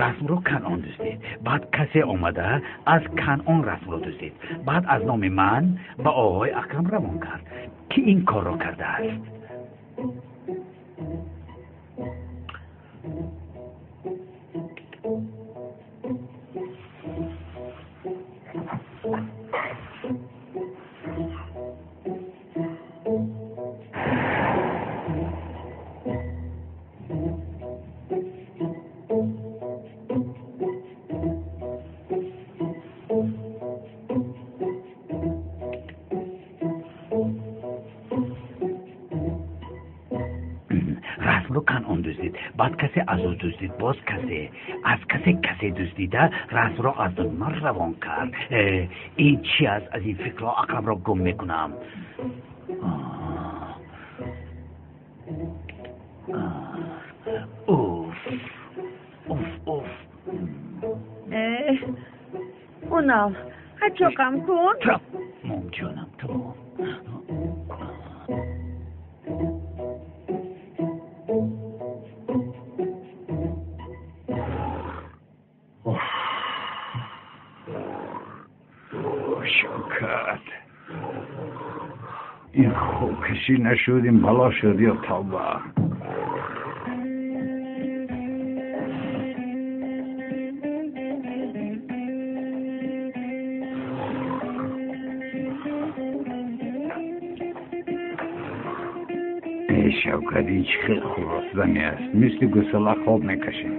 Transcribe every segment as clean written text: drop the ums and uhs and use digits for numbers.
Расмро Канъон дуздид. Баъд касе омада аз Канъон расмро дуздид. Баъд аз номи ман ба оғои Акрам равон кард. Ки ин корро кардааст? Расмро Канъон дуздид. Баъд касе аз ӯ дуздид. Боз касе аз касе касе дуздида расмро аз номи ман равон кард. Ин чи аст? Аз ин фикрҳо ақламро гум мекунам. Уф, уф, уф. Унал, ҳачоқам кун. Тамом ҷонам, тамом. Шавкат, ин хобкашӣ нашуд, ин бало шуд ё тавба. Эй Шавкат, ин чӣ хел хуросзанӣ аст? Мисли гусала хоб мекашем.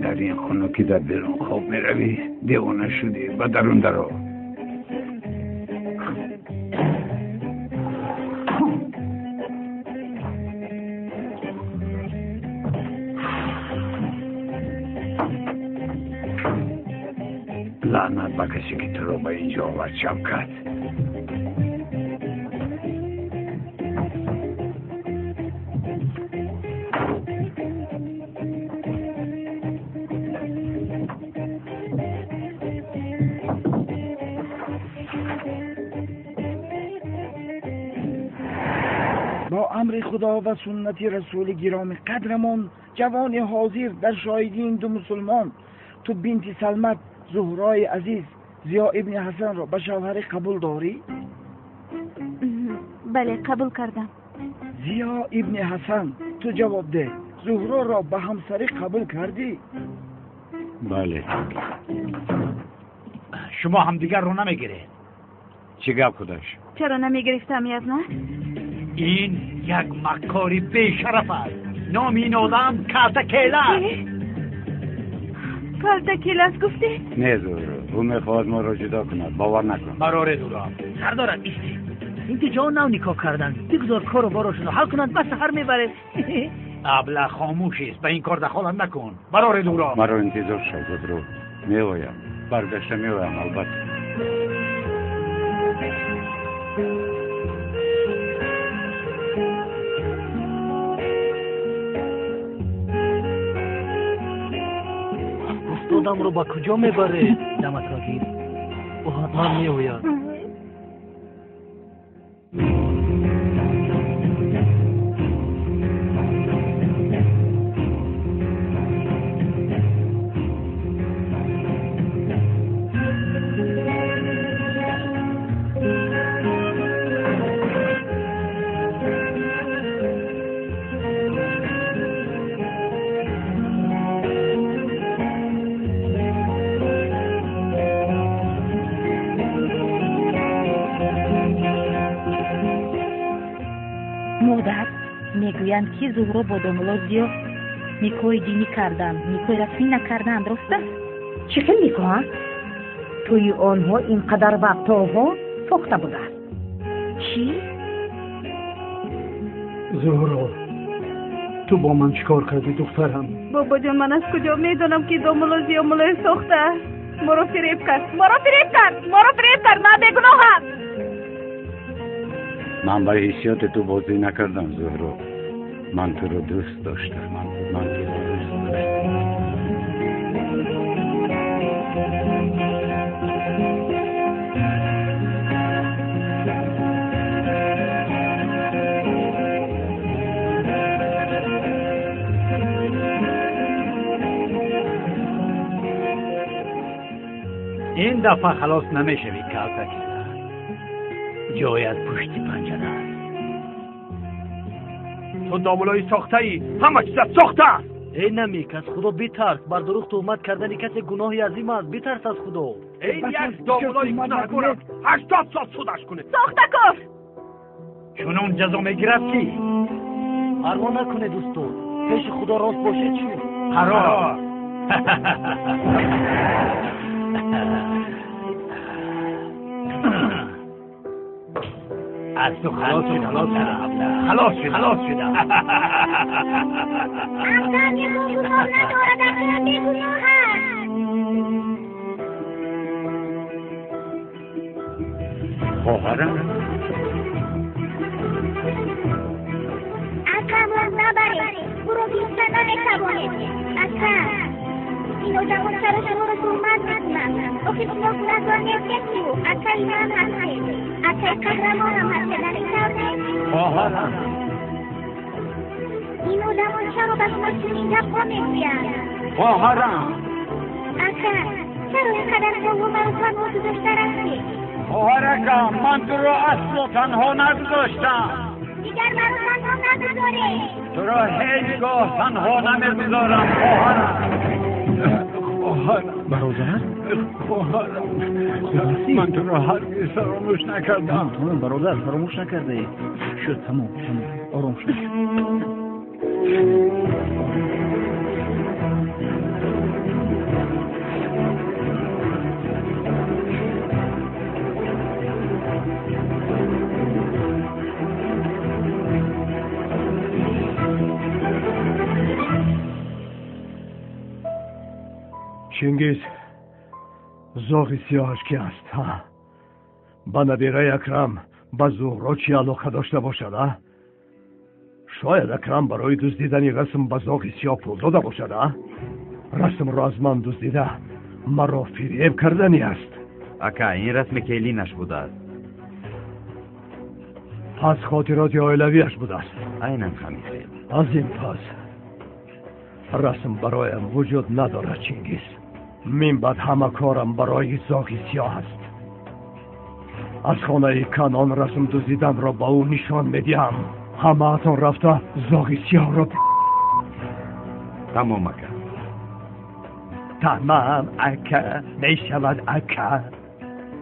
Дар ин хунукӣ дар берун хоб меравӣ? Девона шудӣ, ба дарун даро. Лаънат ба касе ки туро ба инҷо овард, Шавкат. Бо амри Худо ва суннати расули гироми қадрамон, ҷавони ҳозир дар шоҳидии ин ду мусулмон, ту бинти Салмат Зуҳрои азиз Зиё ибни Ҳасанро ба шавҳарӣ қабул дорӣ? Бале, қабул кардам. Зиё ибни Ҳасан, ту ҷавоб деҳ, Зуҳроро ба ҳамсарӣ қабул кардӣ? Бале. Шумо ҳамдигарро намегиред. Чӣ гап худаш? Чаро намегирифтам, язна? Ин як маккори бешараф аст. Номи ин одам Калтакела аст. Калтакела аст гуфтӣ? Не, Зуҳро, ӯ мехоҳад моро ҷудо кунад. Бовар накун. Бароред ӯро. Сардорам, истед. Ин ду ҷавон нав никоҳ карданд. Бигзор кору борошонро ҳал кунанд, ба саҳар мебаред. Абла хомӯшист, ба ин кор дахолат накун. Бароред ӯро. Маро интизор шав, Зуҳро. Меоям. Баргашта меоям, албатта. Устодамро ба куҷо мебаред? Даматро гир. Ӯ ҳатман меояд. Модар, мегӯянд ки Зуҳро бо домулло Зиё никоҳи динӣ карданд, никоҳи расмӣ накарданд, рост аст? Чӣ хел никоҳ аст? Тӯи онҳо ин қадар вақтҳо сохта будааст. Чӣ? Зуҳро, ту бо ман чӣ кор кардӣ, духтарам? Бобоҷон, ман аз куҷо медонам ки домулло Зиё муллои сохта аст? Моро фиреб кард, моро фиреб кард, моро фиреб кард, ман бегуноҳам. Ман ба ҳиссиёти ту бозӣ накардам, Зуҳро. Ман туро дӯст доштам. Ман туро дӯст доштам. Ин дафъа халос намешавӣ, калтакила. Ҷоят пушти панҷара аст. Ту домулои сохтаӣ, ҳама чизат сохта аст. Эй намик, аз Худо битарс. Бар дурӯғ туҳмат кардани касе гуноҳи азим аст. Битарс аз Худо. Ин як домулои гунаҳкор аст. 80 сол судаш кунед. Сохтакор! Чунон ҷазо мегирад ки парво накунед, устод. Пеши Худо рост бошед чӣ? Қарор. Аз ту халос шудам, халос шудам, халос шудам. Акрам ягон гуноҳ надорад, Акрам бегуноҳ аст. Хоҳарам, Акрамро набаред, ӯро гирифта наметавонед. Акрам, ин одамон чаро шуморо туҳмат мекунанд? Охир шумо гунаҳкор нестед ку? Акаи ман ҳастед, акаи қаҳрамонам ҳастед, ҳамин тавр нест? Хоҳарам, ин одамон чаро ба шумо чунин гапҳо мегӯянд? Хоҳарам, Ака, чаро ин қадар солҳо маро танҳо гузошта рафтед? Хоҳаракам, ман туро асло танҳо нагузоштам. Дигар маро танҳо нагузоред. Туро ҳеҷ гоҳ танҳо намегузорам, хоҳарам. Хоҳарам, бародар, хоҳарам, ман туро ҳаргиз фаромӯш накардам. Тамом, бародар, фаромӯш накардаӣ. Шуд, тамом, тамом, ором шуд. Чингиз, зоғи сиёҳаш ки аст? Ба набираи Акрам, ба Зуҳро чӣ алоқа дошта бошад? А шояд Акрам барои дуздидани расм ба зоғи сиёҳ пул дода бошад. А расмро аз ман дуздида маро фиреб кардани аст. Ака, ин расми келинаш будааст. Пас хотироти оилавиаш будааст. Айнан ҳамин хел. Аз ин пас расм бароям вуҷуд надорад, Чингиз. Мин баъд ҳама корам барои зоғи сиёҳ аст. Аз хонаи Канон расм дуздиданро ба ӯ нишон медиҳам. Ҳамаатон рафта зоғи сиёҳро. Тамом, ака. Тамом, ака, мешавад, ака.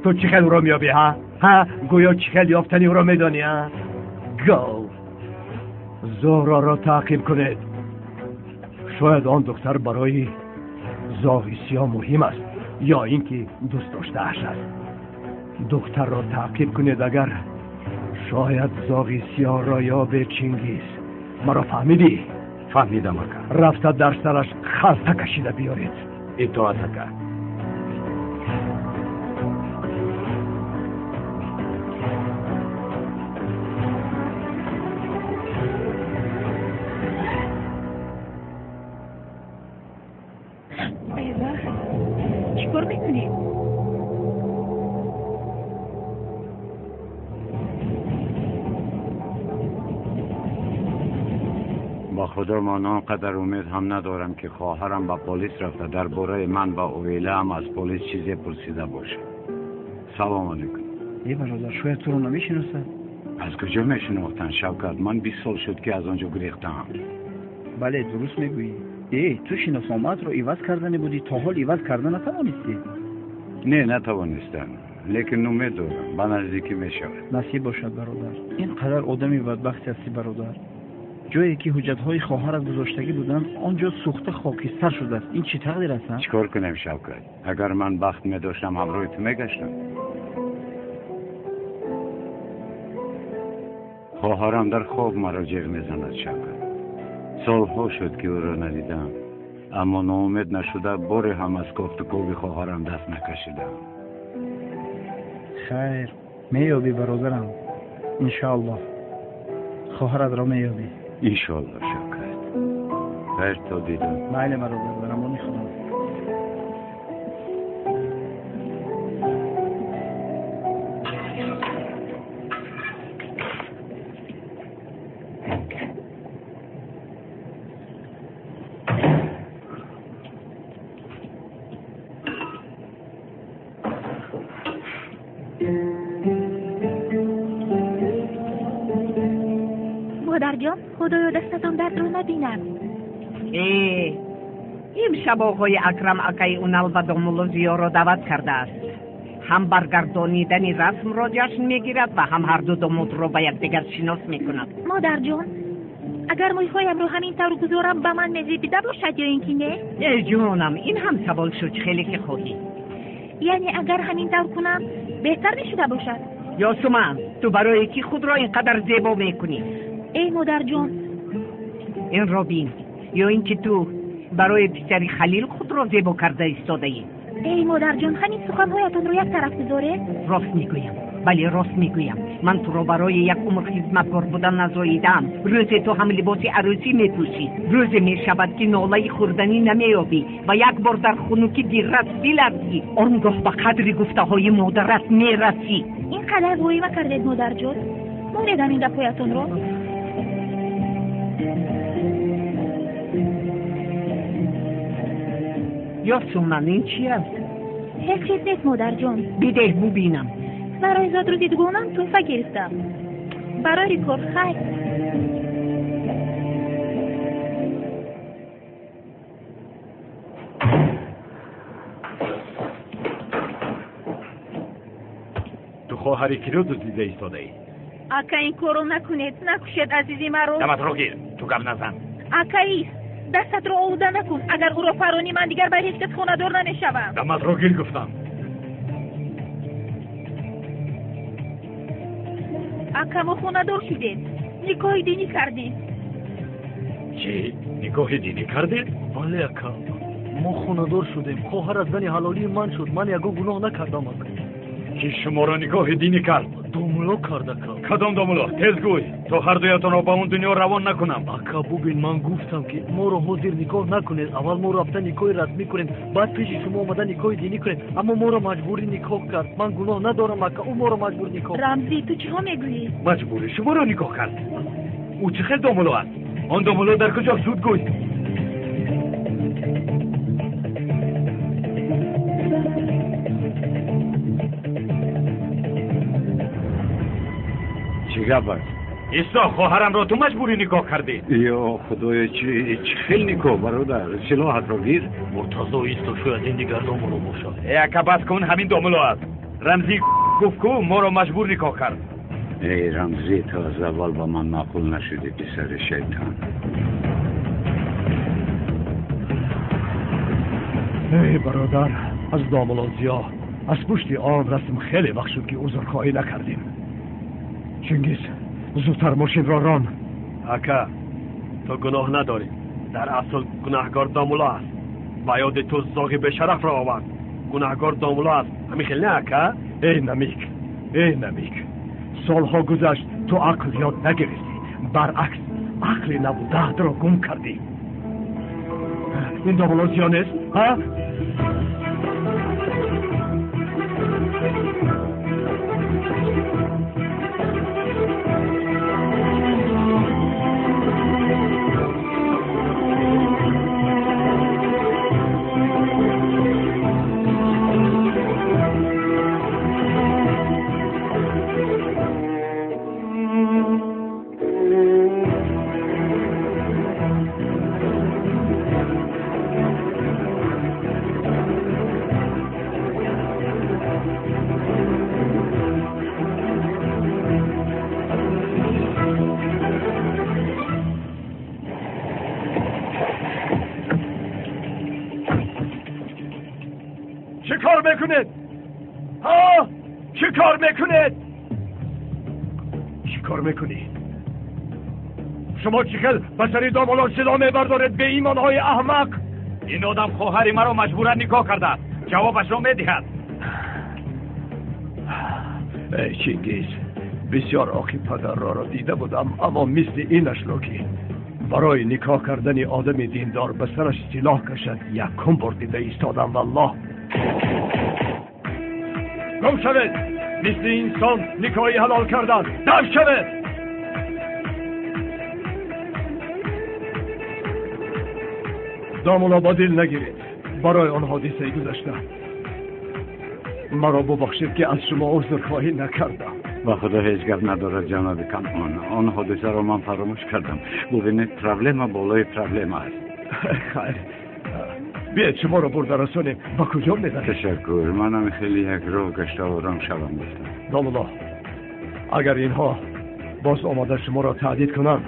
Ту чӣ хел ӯро меёбӣ, ҳа? Ҳа, гӯё чӣ хел ёфтани ӯро медонӣ, ҳа? Гов. Зуҳроро таъқиб кунед. Шояд он духтар барои зоғи сиёҳ муҳим аст ё ин ки дӯст доштааш аст. Духтарро таъқиб кунед, агар шояд зоғи сиёҳро ёбед. Чингиз, маро фаҳмидӣ? Фаҳмидам, ака. Рафта дар сараш халта кашида биёред. Итоат, ака. Чӣ кор мекунӣ? Ба Худо, ман он қадар умед ҳам надорам, ки хоҳарам ба полис рафта дар бораи ман ва оилаам аз полис чизе пурсида бошад. Салом алейкум. Е, бародар, шояд туро намешиносад. Аз куҷо мешинохтанд, Шавкат? Ман 20 сол шуд, ки аз он ҷо гурехтаам. Бале, дуруст мегӯӣ. Э, ту шиносномаатро иваз кардане будӣ, то ҳол иваз карда натавонистӣ? Не, натавонистам, лекин умед дорам, ба наздикӣ мешавад. Насиб бошад, бародар. Ин қадар одами бадбахте ҳастӣ, бародар. Ҷое ки ҳуҷҷатҳои хоҳарат гузоштагӣ буданд, он ҷо сӯхта хокистар шудааст. Ин чӣ тақдир аст? Чӣ кор кунем, Шавкат? Агар ман бахт медоштам, ҳамроҳи ту мегаштам. Хоҳарам дар хоб маро ҷеғ мезанад, Шавкат. Солҳо шуд, ки ӯро надидам, аммо ноумед нашуда боре ҳам аз кофтукови хоҳарам даст накашидам. Хайр, меёбӣ, бародарам, иншоаллоҳ хоҳаратро меёбӣ. Иншоаллоҳ, Шавкат. Хайр, то дидор. Майли, бародар, дар амони Худо. Модарҷон, худоё дастатон дардро набинад. Имшаб оғои Акрам акаи Унал ва домулло Зиёро даъват кардааст. Ҳам баргардонидани расмро ҷашн мегирад ва ҳам ҳарду домодро ба якдигар шинос мекунад. Модарҷон, агар мӯйҳоямро ҳамин тавр гузорам, ба ман мезебида бошад ё ин ки не? Э ҷонам, ин ҳам савол шуд, хеле ки хоҳӣ. Яъне агар ҳамин тавр кунам, беҳтар мешуда бошад? Ёсуман, ту барои кӣ худро ин қадар зебо мекунӣ? Эй модарҷон, инро бин, ё ин ки ту барои писари Халил худро зебо карда истодаӣ? Эй модарҷон, ҳамин суханҳоятонро як тараф гузоред. Рост мегӯям, бале, рост мегӯям. Ман туро барои як умр хизматкор будан назоидаам. Рӯзе ту ҳам либоси арӯсӣ мепӯшӣ. Рӯзе мешавад ки нолаи хӯрданӣ намеёбӣ ва як бор дар хунукӣ диррат биларзӣ. Он гоҳ ба қадри гуфтаҳои модарат мерасӣ. Ин қадар воима кардед, модарҷон. Монед ҳамин гапҳоятонро. Ёсуман, ин чи аст? Ҳеҷ чиз нест, модарҷон. Бидеҳ бубинам. Барои зодрӯзи дугонам тӯҳфа гирифтам. Барои кор хайр. Ту хоҳари киро дуздида истодаӣ? Ака, ин корро накунед, накушед азизи маро. Даматро гир, ту гап назан. Акаист, дастатро олуда накун. Агар ӯро паронӣ, ман дигар ба ҳеҷ кас хонадор намешавам. Даматро гир гуфтам. Ака, мо хонадор шудем, никоҳи динӣ кардем. Чӣ? Никоҳи динӣ кардед? Бале, ака, мо хонадор шудем. Хоҳар аз зани ҳалолии ман шуд. Ман ягон гуноҳ накардам, ака. Ки шуморо никоҳи динӣ кард? Домулло кард, ака. Кадом домулло? Тез гӯй, то ҳардуятонро ба он дунё равон накунам. Ака, бубин, ман гуфтам ки моро ҳозир никоҳ накунед. Аввал мо рафта никоҳи расмӣ кунем, баъд пеши шумо омада никоҳи динӣ кунем. Аммо моро маҷбурӣ никоҳ кард. Ман гуноҳ надорам, ака. Ӯ моро маҷбур никоҳ. Рамзӣ, ту чиҳо мегӯӣ? Маҷбурӣ шуморо никоҳ кард? Ӯ чӣ хел домулло аст? Он домулло дар куҷо? Зуд гӯй. Чӣ гап аст? Исо, хоҳарамро ту маҷбурӣ никоҳ кардӣ? Ё худоё, чӣ хел никоҳ, бародар? Силоҳатро гир. Муртазо, исто, шояд ин дигар домулло бошад. Э ака, бас кун, ҳамин домулло аст. Рамзӣ гуфт ку моро маҷбур никоҳ кард. Эй Рамзӣ, ту аз аввал ба ман маъқул нашудӣ, писари шайтон. Эй бародар, аз домулло Зиё аз пушти он расм хеле вақт шуд ки узрхоҳӣ накардем. Чингиз, зудтар мошинро рон. Ака, ту гуноҳ надорӣ. Дар асл гунаҳгор домулло аст. Ба ёди ту зоғи бешарафро овард. Гунаҳгор домулло аст. Ҳамин хел не, ака? Эй намик, эй намик, солҳо гузашт, ту ақл ёд нагирифтӣ. Баръакс, ақли набудаатро гум кардӣ. Ин домулло Зиё нест, ҳа? میکنید؟ ها؟ چه کار میکنید؟ چی کار میکنی؟ شما چی خل به سر داملا صدا میبردارید به ایمانهای احمق؟ این آدم خواهر مرا مجبورا نکاح کرده است، جوابش را میدهد. ای چنگیز، بسیار آخی پدر را دیده بودم، اما مثل اینش را که برای نکاح کردن آدم دیندار به سرش سلاح کشد یکم بار دیده ایستادم. والله گم شوید، مثل انسان نکاحی حلال کردن. دم شوید. دامولا با دل نگیرید برای آن حادثه گذشته. مرا ببخشید که از شما عذرخواهی نکردم. Ба худо ҳеҷ гап надорад ҷаноби Канъон. Он ҳодисаро ман фаромӯш кардам. Бубинед, проблема болои проблема аст. Хайр, биёед шуморо бурда расонем. Ба куҷо мебаред? Ташаккур, манам хеле як роҳ гашта ором шавам гуфтам. Домулло, агар инҳо боз омада шуморо таҳдид кунанд,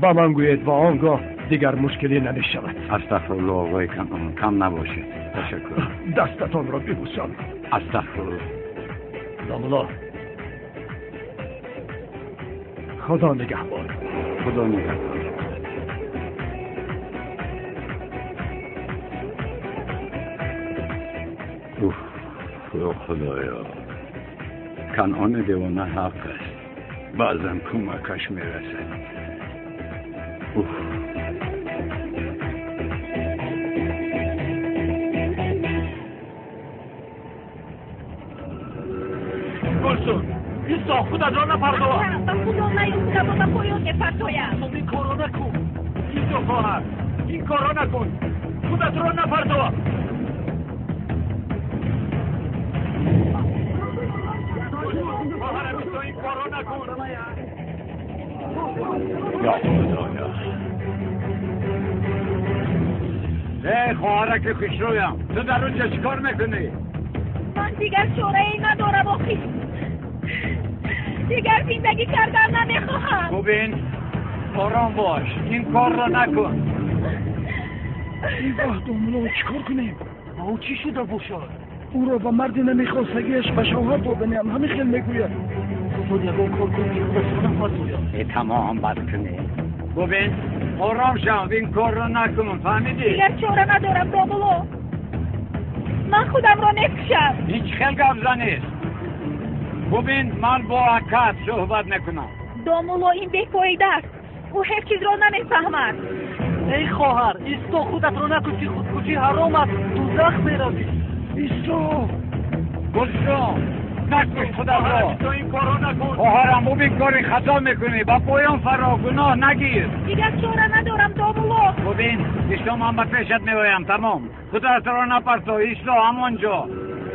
ба ман гӯед ва он гоҳ дигар мушкилӣ намешавад. Астағфируллоҳ оғои Канъон, кам набошед. Ташаккур. Дастатонро бибӯсам. Астағфируллоҳ. Домулло, худо нигаҳбон. Худо нигаҳбон. Уф, худоё, Канъони девона ҳақ аст. Баъзан кӯмакаш мерасад. Уф. Гулсум, исто, худатро напардо. Ба худо наёфта ба поён мепартоям. Ин корро накун. Исто, хоҳар, ин корро накун. Худатро напардо. Хоҳарам, исто, ин корро накун. Я худоё. Эй, хоҳараки хушрӯям, ту дар он ҷо чӣ кор мекунӣ? Ман дигар чорае надорам охи. Дигар зиндагӣ кардан намехоҳам. Бубин, ором бош, ин корро накун. Эй воҳ, домулло, чӣ кор кунем? Ба ӯ чӣ шуда бошад? Ӯро ба марди намехостагиаш ба шавҳар доданиам, ҳамин хел мегӯяд. Устод, ягон кор кун ки худашро напартояд. Э, тамом бад кунӣ. Бубин, ором шав, ин корро накун, фаҳмидӣ? Дигар чора надорам домулло. Ман худамро мекушам. Ин чӣ хел гап занист? Бубин, ман бо акат суҳбат мекунам. Домулло, ин бефоида аст. Ӯ ҳеҷ чизро намефаҳмад. Эй хоҳар, исто, худатро накушӣ, худкушӣ ҳаром аст, дӯзах меравӣ. Исто. Гулсум, накуш худатро. Ин корро накун. Хоҳарам, бубин, кори хато мекунӣ. Ба поён фаро, гуноҳ нагир. Дигар чора надорам домулло. Бубин, исто, ман ба пешат меоям, тамом. Худатро напарто, исто ҳамон ҷо.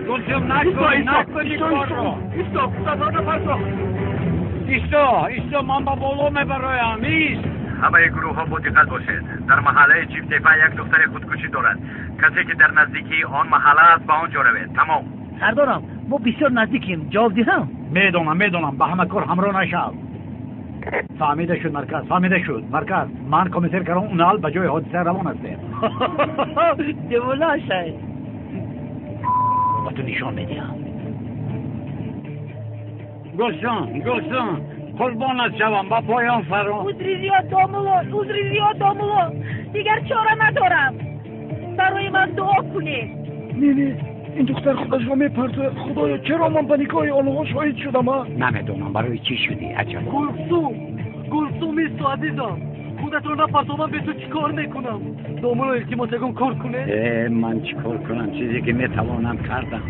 Гулсум, накун, накун ин корро. Исто, худатро напарто. Исто, исто, ман ба боло мебароям, ист. Ҳамаи гурӯҳҳо бо диққат бошед. Дар маҳаллаи Чифтепа як духтари худкушӣ дорад. Касе ки дар наздикии он маҳалла аст, ба он ҷо равед. Тамом. Сардорам, мо бисёр наздикем. Ҷавоб диҳам? Медонам, медонам, ба ҳама кор ҳамроҳ нашав. Фаҳмида шуд марказ, фаҳмида шуд марказ. Ман комиссар Карон Унал ба ҷои ҳодиса равон ҳастем. Девона шай. Ба ту нишон медиҳам. Гулсум, Гулсум, қурбонат шавам, ба поён фаро. Узри зиёд домулло, узри зиёд домулло. Дигар чора надорам. Барои ман дуо кунед. Не, не, ин духтар худашро мепартояд. Худоё, чаро ман ба никоҳи онҳо шоҳид шудам, а? Намедонам барои чӣ шудӣ, аҷаб. Гулсум, Гулсум, исто, азизам. Худатро напарто, ман бе ту чӣ кор мекунам? Домулло, илтимос, ягон кор кунед. Э, ман чӣ кор кунам? Чизе ки метавонам кардам.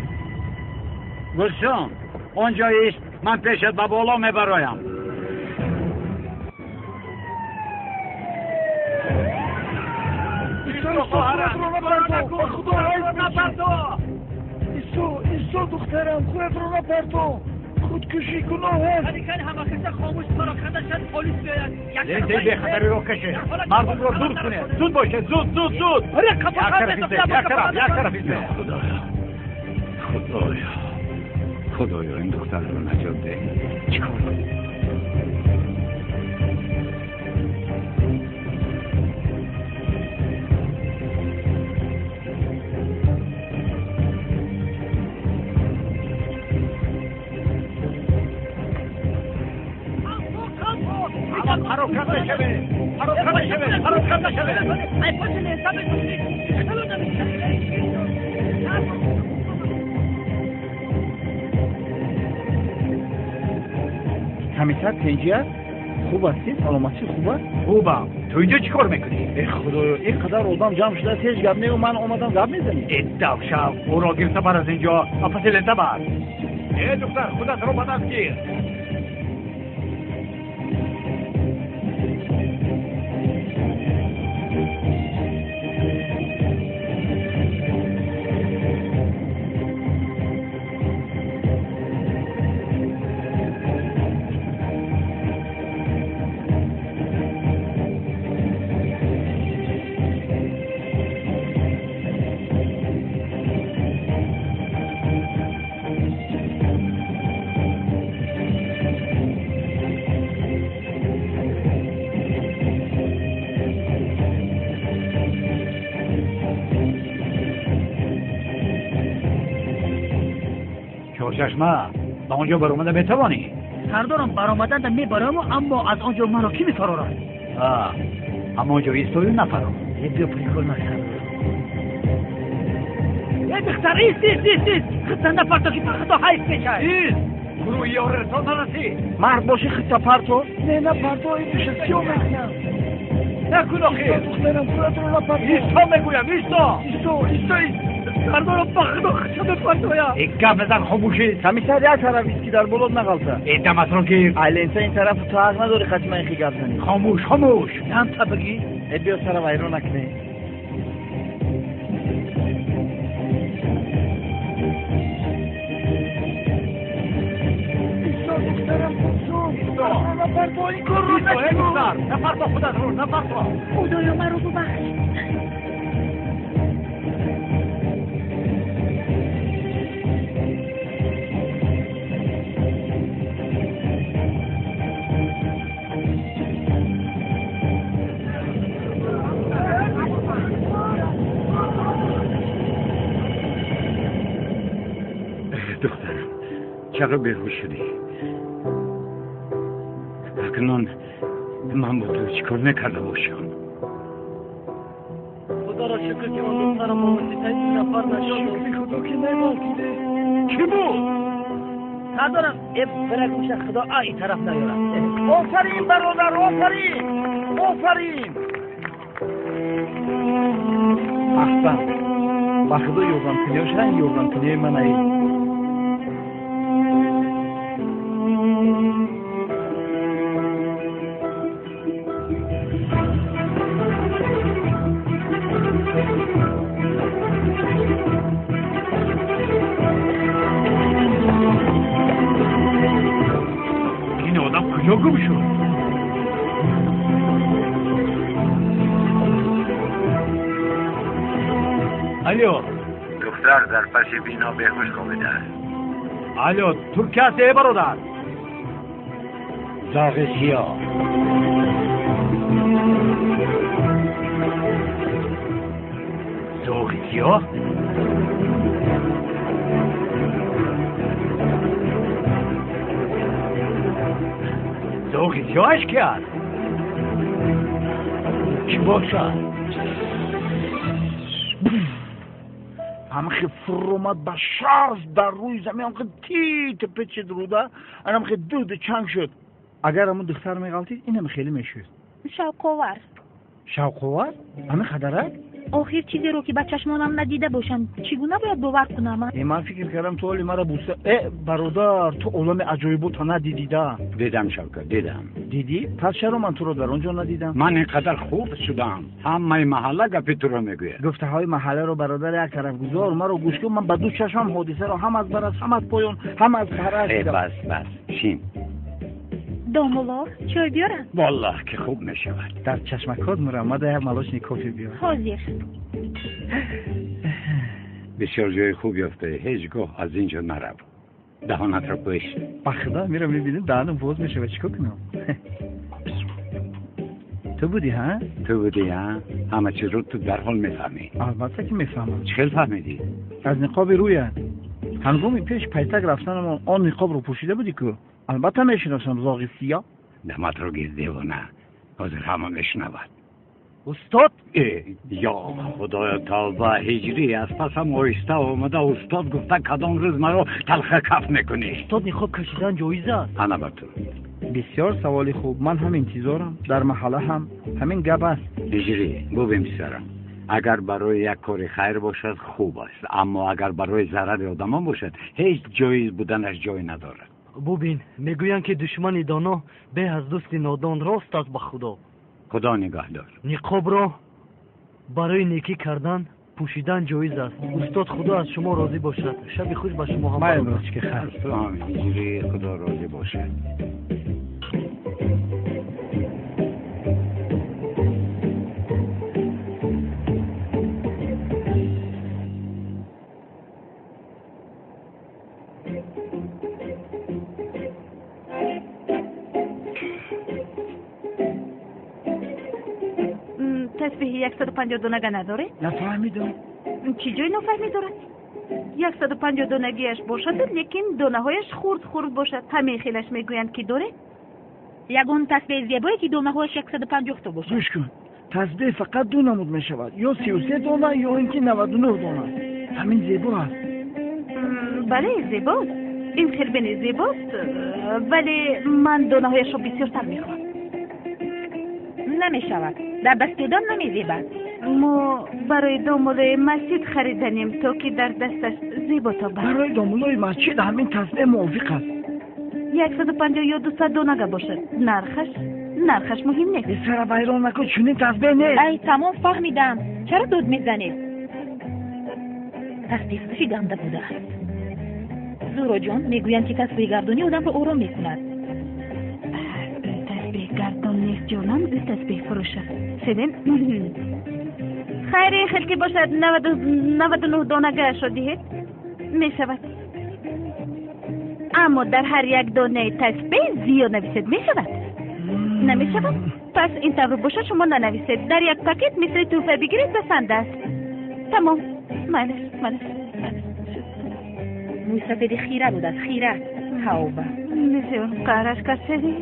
Гулсум, он ҷо ист, ман пешат ба боло мебароям. Исто, исто, духтарам, худатро напарто. Худкушӣ гуноҳ аст. Ҳама хомӯш пароканда шад, полис биёяд. Лентаи бехатариро кашед, мардумро дур кунед. Зуд бошед, зуд, зуд, зуд. Як тараф истед, як тараф, як тараф истед. Худоё, худоё, худоё, ин духтарро наҷот деҳ. Чӣ кор кунем? пароканда шавед, пароканда шавед, пароканда шавед. Комиссар тинҷӣ аст? Хуб ҳастӣ? Саломатӣ хуб аст? Хубам. Ту инҷо чӣ кор мекунӣ? Э худоё, ин қадар одам ҷамъ шудааст, ҳеҷ гап не, ман омадам гап мезанем. Э давшав, ӯро гирифта бар аз инҷо, ба паси лента бар. Э духтар, худатро ба даст гир. Чорчашма, ба он ҷо баромада метавонӣ? Сардорам, баромаданда мебараму, аммо аз он ҷо маро кӣ мефарорад? Ҳамон ҷо истою нафарор. Биё, прикол насар. Э, духтар, ист, ист, ист, ист, хитта напарто, ки худо ҳайф мешавад. Ист, гурӯҳи ёрирсон нарасид. Мард боши, хитта парто. Не, напарто, ин пиша сиё мекунам. Накун охир. Духтарам, худатро напарто. Исто мегӯям, исто. Исто, исто, ист. Сардорам, ба худо хитта мепартоям. Э, гап назан, хомӯшӣ. Комиссар, як тараф ист, ки дар болот нағалта. Э, даматро гир. Айленса ин тарафу, ту ҳақ надорӣ хатима ин хи гап занӣ. Хомӯш, хомӯш. Чанд та бигӣ? Э, биё, сара вайрон накунӣ. Исто, духтарам, исто. Напарто, ин корро накун. Напарто худатро, напарто. Худоё, маро бубахш. Духтарам, чаро беҳуш шудӣ? Акнун ман бо ту чӣ кор мекарда бошам? Худоро шукр, ки он духтарам бо воситаи ин нафар наҷот. Шукри Худо, ки нағалтиде. Кӣ буд? Сардорам, э, бира гӯша, худо а ин тараф наёрад. Офарин, бародар, офарин, офарин. Аҳсан, ба худо, ёрдамкуниёш ранг ёрдамкуниёи манаи. Ин одам куҷо гум шуд? Алло. Духтар дар паси бино беҳуш хобидааст. Алло, ту ки ҳастӣ, э бародар? Зоғи сиёҳ. Зоғи сиёҳ? Зоғи сиёҳаш ки аст? Кӣ бошад? Ҳамахе фуромад ба шарф дар рӯи замин, ҳамахе тит печид руда, анамахе дуду чанг шуд. Агар ҳамун духтар меғалтид, инам хеле мешуд. Шавқовар. Шавқовар? Ҳамин хадарак? Охир, чизеро, ки ба чашмонам надида бошам, чӣ гуна бояд бовар кунам? Э, ман фикр кардам, ту оли мара буса. Э, бародар, ту олами аҷоибота надидида. Дидам, Шавкат, дидам. Дидӣ? Пас чаро ман туро дар он ҷо надидам? Ман ин қадар хуб шудам, ҳамаи маҳалла гапи туро мегӯяд. Гуфтаҳои маҳалларо, бародар, як тараф гузор, маро гӯш кун. Ман ба ду чашмам ҳодисаро ҳам аз бараз, ҳам аз поён, ҳам аз параз. Э, бас, бас, шин. Домулло, чой биёрам? Валлоҳ, ки хуб мешавад. Дар чашмакот мурам, мада як молочный кофе биёр. Ҳозир. Бисёр ҷои хуб ёфтаӣ, ҳеҷ гоҳ аз ин ҷо нарав. Даҳонатро пӯш. Ба худо, мирам, мебинем, даҳанам боз мешавад, чӣ кор кунам? Ту будӣ, ҳа? Ту будӣ, ҳа? Ҳама чизро ту дарҳол мефаҳмӣ. Албатта, ки мефаҳмам. Чӣ хел фаҳмидӣ? Аз ниқоби рӯят. Ҳангоми пеш пайтак рафтанамон он ниқобро пӯшида будӣ ку. Албатта мешиносам, зоғи сиёҳ. Даматро гир, девона, ҳозир ҳама мешунавад. Устод. Э, ё худоё, тавба! Ҳиҷрӣ, аз пасам оҳиста омада, устод гуфта, кадом рӯз маро талха каф мекунӣ? Устод, ниқоб кашидан ҷоиз аст? Ана ба ту. Бисёр саволи хуб, ман ҳам интизорам. Дар маҳалла ҳам ҳамин гап аст. Ҳиҷрӣ, бубин, писарам, агар барои як кори хайр бошад, хуб аст, аммо агар барои зарари одамон бошад, ҳеҷ ҷоиз буданаш ҷой надорад. Бубин, мегӯянд, ки душмани доно беҳ аз дӯсти нодон. Рост аст, ба худо. Худо нигаҳдор. Ниқобро барои некӣ кардан пӯшидан ҷоиз аст. Устод, худо аз шумо розӣ бошад. Шаби хуш ба шумо ҳам. Майли, ростики, хайр. Аз ту ҳам, ҳиҷрӣ, худо розӣ бошад. Тасбиҳи 150 донага надоред? Нафаҳмидам. Чӣ ҷои нофаҳмӣ дорад? 150 донагиаш бошад, лекин донаҳояш хурд хурд бошад. Ҳамин хелаш мегӯянд ки доред? Ягон тасбеҳи зебое ки донаҳояш 150 то бошад. Гӯш кун, тасбеҳ фақат ду намуд мешавад, ё 33 дона, ё ин ки 99 дона. Ҳамин зебо аст. Бале, зебост. Ин хел бини зебост, вале ман донаҳояшро бисёртар мехоҳам. Намешавад, дар дасти одам намезебад. Мо барои домулои масҷид хариданем, то ки дар дасташ зебо тобад. Барои домулои масҷид ҳамин тасбеҳ мувофиқ аст. 150 ё 200 донага бошад. Нархаш муҳим нест. Сара вайрон накун, чунин тасбеҳ нест. Ай, тамом фаҳмидам. Чаро дод мезанед? Тасбеҳфурӯши ганда будааст. Зуҳроҷон, мегӯянд ки тасбеҳгардонӣ одамро ором мекунад. Тасбеҳгардон нест ҷонам, ӯ тасбеҳфурӯш аст. Шунидем? Хайре, хел ки бошад, 99 донагаашро диҳед, мешавад. Аммо дар ҳар як донаи тасбеҳ зиёд нависед, мешавад? Намешавад? Пас ин тавр бошад, шумо нанависед. Дар як пакет мисли тӯҳфа бигиред, басанда аст. Тамом. Майлаш, майлаш. Мӯи сафеди хира будааст, хира. Тавба. Бисёр қаҳраш кард шадӣ.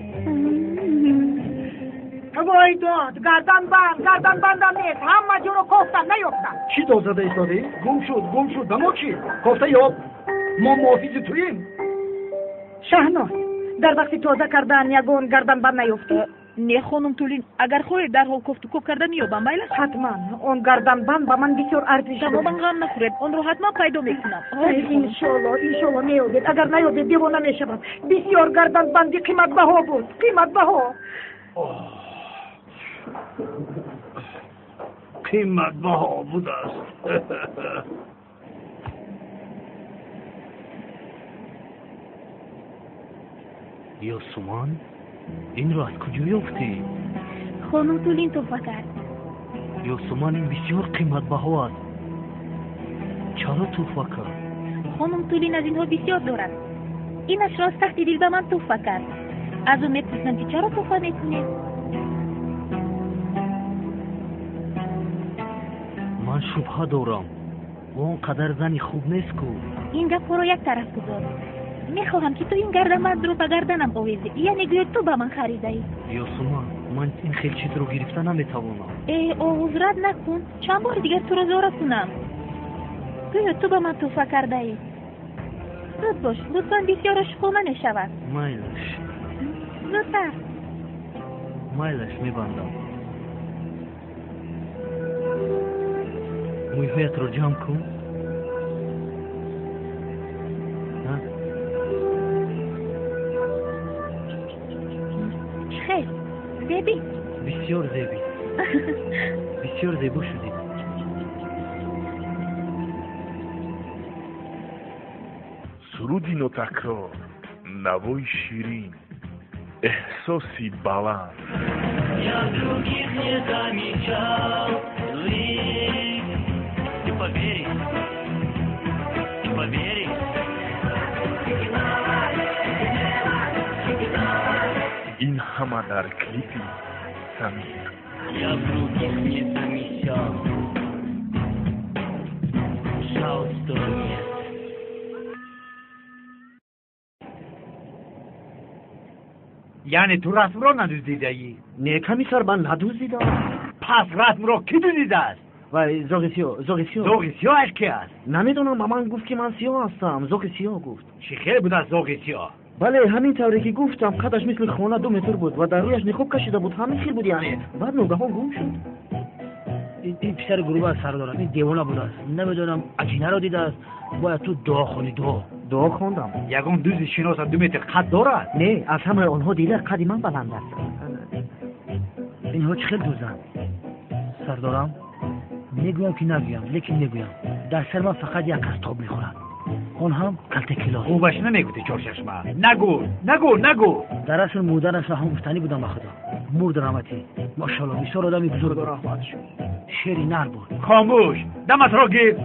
Вой дод, гарданбанд, гарданбандам нест, ҳама ҷоро кофтам, наёфтам. Чӣ дод зада истодӣ? Гум шуд, гум шуд, ба мо чӣ? Кофта ёб. Мо муҳофизи туем. Шаҳноз, дар вақти тоза кардан ягон гарданбанд наёфтӣ? Не, хонум Тулин, агар хоҳед дарҳол кофтукоб карда меёбам, майлаш? Ҳатман, он гарданбанд ба ман бисёр арзиш дорад. Тамоман ғам нахӯред, онро ҳатман пайдо мекунам. Иншоалло, иншоалло меёбед. Агар наёбед, девона мешавам. Бисёр гарданбанди қиматбаҳо буд, қиматбаҳо. Қиматбаҳо будааст. Ёсуман, инро аз куҷо ёфтӣ? Хонум Тулин туҳфа кард. Ёсуман, ин бисёр қиматбаҳо аст. Чаро туҳфа кард? Хонум Тулин аз инҳо бисёр дорад. Инашро аз таҳти дил ба ман туҳфа кард. Аз ӯ мепурсам ки чаро туҳфа мекунед? Ман шубҳа дорам. Ӯ он қадар зани хуб нест ку. Ин гапҳоро як тараф гузор. Мехоҳам ки ту ин гарданбандро ба гарданам овезӣ, яъне гӯё ту ба ман харидаӣ. Ёсуман, ман ин хел чизро гирифта наметавонам. Э, овоз рад накун. Чанд бори дигар туро зора кунам. Гӯё ту ба ман туҳфа кардаӣ. Зуд бош, лутфан, бисёр ошиқона мешавад. Майлаш. Зудтар. Майлаш, мебандам. Мӯйҳоятро ҷамъ кун. Хел, зебӣ? Бисёр зебӣ. Бисёр зебо шудӣ. Суруди нотакрор, навои ширин, эҳсоси баланд. Я других не замечал. Ты поверь, ты поверь. Ин ҳама дар клипи Самир. Я других не замечал. Жаль, что нет. Яъне ту расмро надуздидаӣ? Не, комиссар, ман надуздидам. Пас расмро кӣ дуздидааст? Вай, зоғи сиёҳ, зоғи сиёҳ. Зоғи сиёҳаш ки аст? Намедонам, ба ман гуфт ки ман сиёҳ ҳастам. Зоғи сиёҳ гуфт. Чӣ хел будааст зоғи сиёҳ? Бале, ҳамин тавре ки гуфтам, қадаш мисли хона 2 метр буд ва дар рӯяш ниқоб кашида буд. Ҳамин хел буд яъне. Баъд ногаҳон гум шуд. Ин писари гурба сардорам, ин девона будааст. Намедонам, аҷинаро дидааст. Бояд ту дуо хонӣ, дуо. Дуо хондам. Ягон дузи шиноса 2 метр қад дорад? Не, аз ҳамаи онҳо дида қади ман баланд аст. Инҳо чӣ хел дузанд? Сардорам, мегӯям ки нагӯям, лекин мегӯям. Дар сари ман фақат як кас тоб мехӯрад. Он ҳам калтакилос. Хубаш намегуфти чорчашма. Нагӯ, нагӯ, нагӯ. Дар асл мурданашро ҳам гуфтанӣ будам ба худо. Мурд раҳматӣ. Машалло, бисёр одами бузург буд. Шери нар буд. Хомӯш, даматро гир.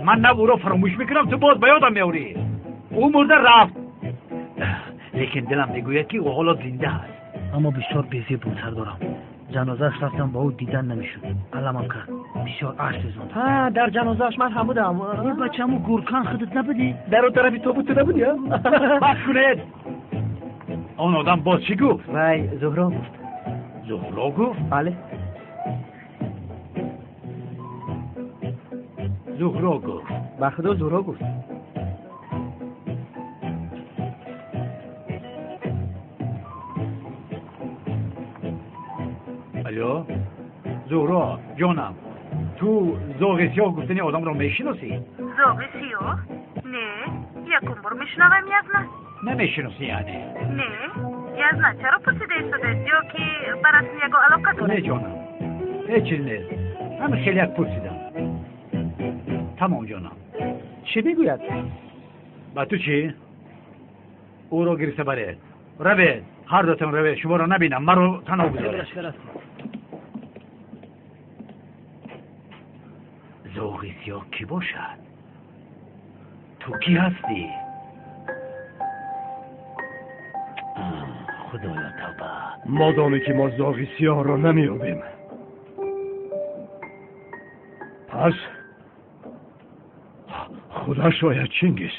Ман на ӯро фаромӯш мекунам, ту боз ба ёдам меорӣ. Ӯ мурда рафт. Лекин дилам мегӯяд ки ӯ ҳоло зинда аст. Аммо бисёр безеб буд сардорам. Ҷанозааш рафтам, ба ӯ дидан намешуд. Аламам кард. Бисёр ашк резонд. Ҳа, дар ҷанозааш ман ҳам будам. Э, бачаму гуркан худат набудӣ? Дар он тарафи тобут ту набудӣ, а? Бас кунед! Он одам боз чӣ гуфт? Вай Зуҳро гуфт. Зуҳро гуфт? Бале. Зуҳро гуфт. Ба худо Зуҳро гуфт. Алло, Зуҳро ҷонам, ту зоғи сиёҳ гуфтани одамро мешиносӣ? Зоғи сиёҳ? Не, якум бор мешунавам, язна. Намешиносӣ яъне? Не, язна, чаро пурсида истодед? Ё ки ба расм ягон алоқа дорад? Не ҷонам, ҳеҷ чиз нест, ҳамин хеле як пурсидам. Тамом ҷонам. Чӣ мегӯяд? Ба ту чӣ? Ӯро гирифта баред. Равед, ҳар дутон равед, шуморо набинам, маро танҳо гузоред. Зоғи сиёҳ кӣ бошад? Ту кӣ ҳастӣ? Худоё тавба. Модоме ки мо зоғи сиёҳро намеёбем, пас худаш ояд. Чингиз,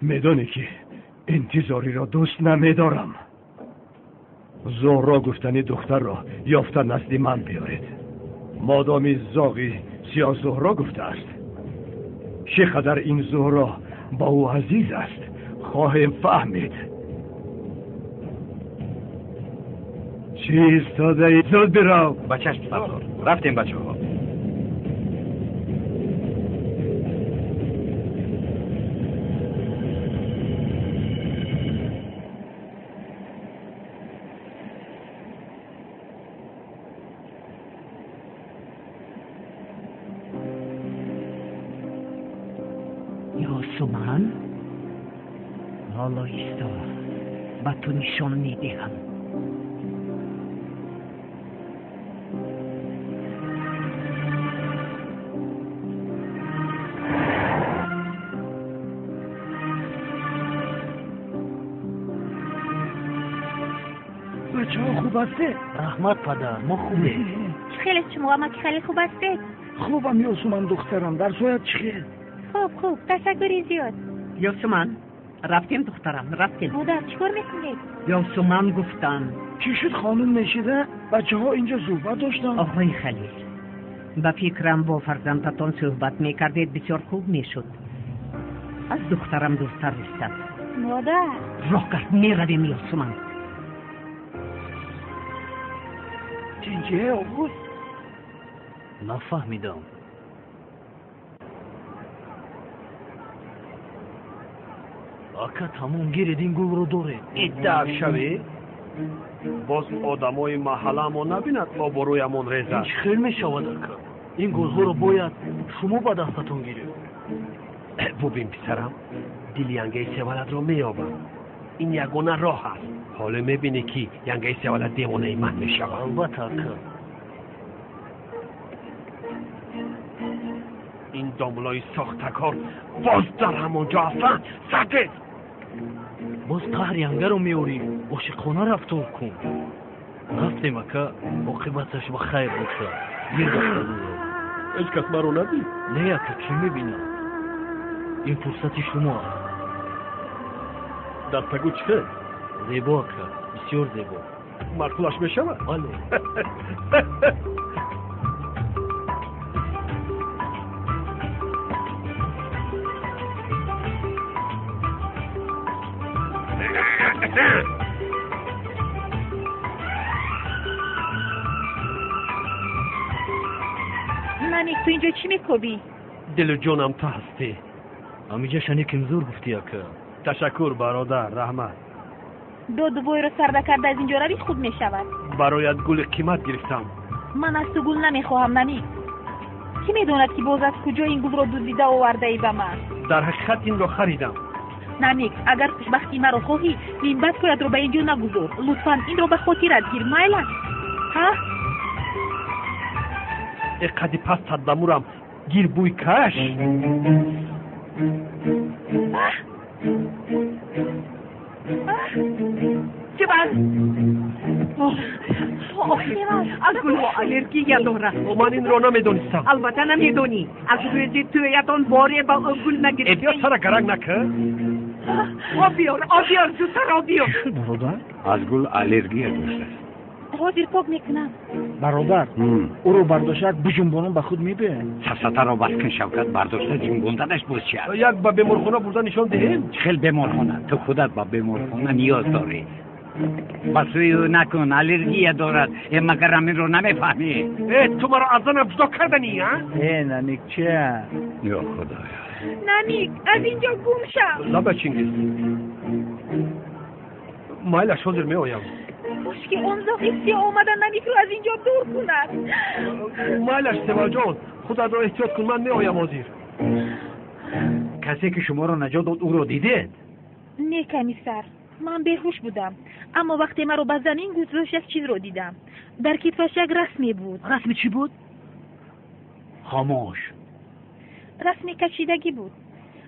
медонӣ ки интизориро дӯст намедорам. Зоҳро гуфтани духтарро ёфта назди ман биёред. Модоми зоғи сиёҳ Зуҳро гуфтааст, чӣ қадар ин Зуҳро ба ӯ азиз аст, хоҳем фаҳмид. Чӣ истодаӣ? Зуд бирав. Ба чашм сардор. Рафтем, бачаҳо. Ёсуман, ҳоло исто, ба ту нишон медиҳам. Бачаҳо хуб ҳастед? Раҳмат, падар, мо хубем. Чӣ хеле шумо, амаки хеле хуб ҳастед? Хубам, Ёсуман духтарам, дарсоят чӣ хел? Хуб, хуб, ташаккури зиёд. Ёсуман, рафтем, духтарам, рафтем. Модар, чӣ кор мекунед? Ёсуман гуфтам. Чӣ шуд, хонум мешида? Бачаҳо инҷо суҳбат доштанд. Оғои Халил, ба фикрам бо фарзандатон суҳбат мекардед, бисёр хуб мешуд. Аз духтарам дуртар истад. Модар, роҳ кард, меравем, Ёсуман. Тинҷие обуд? Нафаҳмидам. Ака, тамом, гиред, ин гулро доред. Иддаъ шавӣ, боз одамои маҳалламон набинад, обрӯямон резад. Ин чӣ хел мешавад, ака? Ин гулҳоро бояд шумо ба дастатон гиред. Бубин, писарам, дили янгаи севалатро меёбам. Ин ягона роҳ аст. Ҳоло мебинӣ, ки янгаи севалат девонаи ман мешавад. Албатта, ака. Ин домлои сохтакор боз дар ҳамон ҷо ҳастанд. Сардед! Боз қаҳр янгаро меорӣ. Ошиқона рафтор кун. Рафтем, ака, оқибаташ ба хайр бошад. Гир дастагулро. Ҳеҷ кас маро надид? Не, ака, чӣ мебинам? Ин фурсати шумо аст. Дастагул чӣ хел? Зебо, ака, бисёр зебо. Маъқулаш мешавад? Бале. Намик, ту инҷо чӣ мекобӣ? Дилу ҷонам ту ҳастӣ. Ҳамиҷа шаниким зур гуфтӣ, ака. Ташаккур, бародар, раҳмат. Доду войро сарда карда аз инҷо равӣ, хуб мешавад. Бароят гули қимат гирифтам. Ман аз ту гул намехоҳам, Намик. Кӣ медонад, ки боз аз куҷо ин гулро дуздида овардаӣ ба ман? Дар ҳақиқат инро харидам. Намик, агар хушбахтии маро хоҳӣ, минбаъд поятро ба инҷо нагузор. Лутфан инро ба хотират гир, майлаш? Ҳа? Э, қади пастат бамурам, гир, бӯй каш. Чӣ бар? Аз гулҳо Аллергия дорад. Ман инро намедонистам. Албатта намедонӣ. Аз рӯзи тӯятон боре ба ӯ гул нагирифтӣ. Биё сара гаранг накун. Об биёр, об биёр, зудтар об биёр. Бародар? Аз гул аллергия доштааст. Ҳозир пок мекунам. Бародар, ӯро бардошта биҷунбонам ба худ мебиёяд. Сафсатаро бас кун, Шавкат, бардошта ҷунбонданаш боз чи аст? Як ба беморхона бурда нишон диҳем? Чӣ хел беморхона? Ту худат ба беморхона ниёз дорӣ. Ба сӯи ӯ накун, аллергия дорад. Э, магар ҳаминро намефаҳмӣ? Э, ту маро аз занам ҷудо карданӣ, а? Э, Намик, чия? Ё Худоё. Намик, аз ин ҷо гум шав. Лаба, Чингиз. Майлаш, ҳозир меоям. Кошки он зоғи сиёҳ омада Намикро аз ин ҷо дур кунад. Майлаш, Севалҷон, худатро эҳтиёт кун, ман меоям ҳозир. Касе ки шуморо наҷот дод, ӯро дидед? Не, комиссар, ман беҳуш будам, аммо вақте маро ба замин гузошт, як чизро дидам. Дар китфаш як расме буд. Расми чӣ буд? Хомӯш. Расми кашидагӣ буд.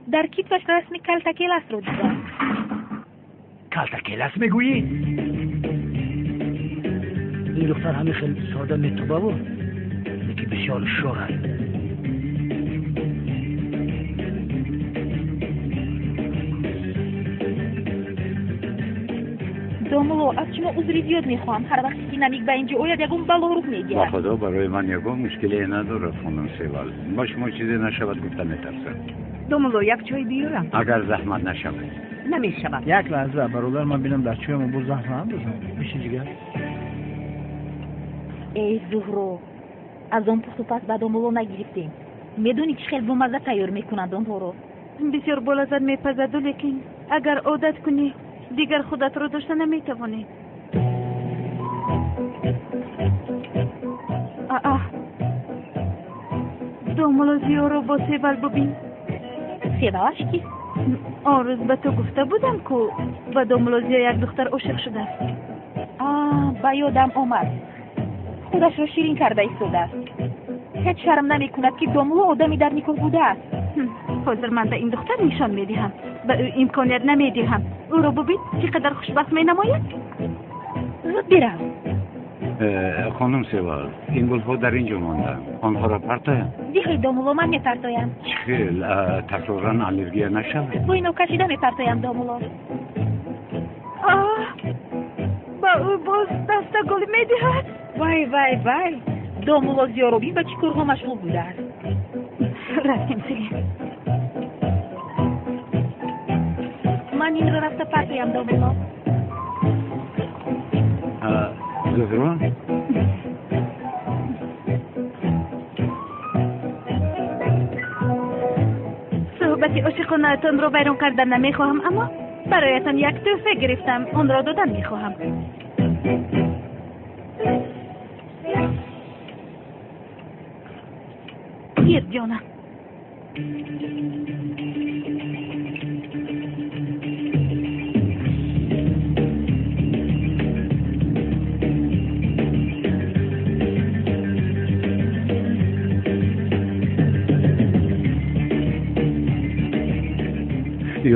Дар китфаш расми калтакеласро дидам. Калтакелас мегӯӣ? Ин духтар ҳамин хел сода метобаву, лекин бисёр ҳушёр аст. Домулло, аз шумо узри зиёд мехоҳам. Ҳар вақте ки Намик ба ин ҷо ояд, ягон бало рух медиҳад. Ба худо, барои ман ягон мушкиле надорад, хонум Севал. Ба шумо чизе нашавад гуфта метарсам. Домулло, як чой биёрам? Агар заҳмат нашавад. Намешавад. Як лаҳза, бародар, ман бинам дар чоямо боз заҳр наандозам. Бишин, ҷигар. Эй Зуҳро, аз он пухту паз ба домулло нагирифтем. Медонӣ чӣ хел бомазза тайёр мекунанд онҳоро? Бисёр болаззат мепазаду, лекин агар одат кунӣ, дигар худатро дошта наметавонӣ. Аа, домулло Зиёро бо Севал бубин. Севалаш кист? Он рӯз ба ту гуфта будам, ку ба домулло Зиё як духтар ошиқ шудааст. А, ба ёдам омад. Худашро ширин карда истодааст. Ҳеҷ шарм намекунад, ки домулло одами дар никоҳ будааст. Ҳозир ман ба ин духтар нишон медиҳам. Ба ӯ имконият намедиҳам. Ӯро бубин, чӣ қадар хушбахт менамояд. Зуд бирав. Хонум Севал, ин гулҳо дар ин ҷо монданд. Онҳоро партоям? Диҳед, домулло, ман мепартоям. Чӣ хел? Такроран аллергия нашавад? Бо ино кашида мепартоям, домулло. Ба ӯ боз дастагул медиҳад? Вай, вай, вай, домулло Зиёро бин, ба чӣ корҳо машғул будааст. Рафтем, Селин. Ман инро рафта партоям, домулло. Зуҳро? Суҳбати ошиқонаатонро вайрон кардан намехоҳам, аммо бароятон як тӯҳфа гирифтам, онро додан мехоҳам. Гир, ҷонам.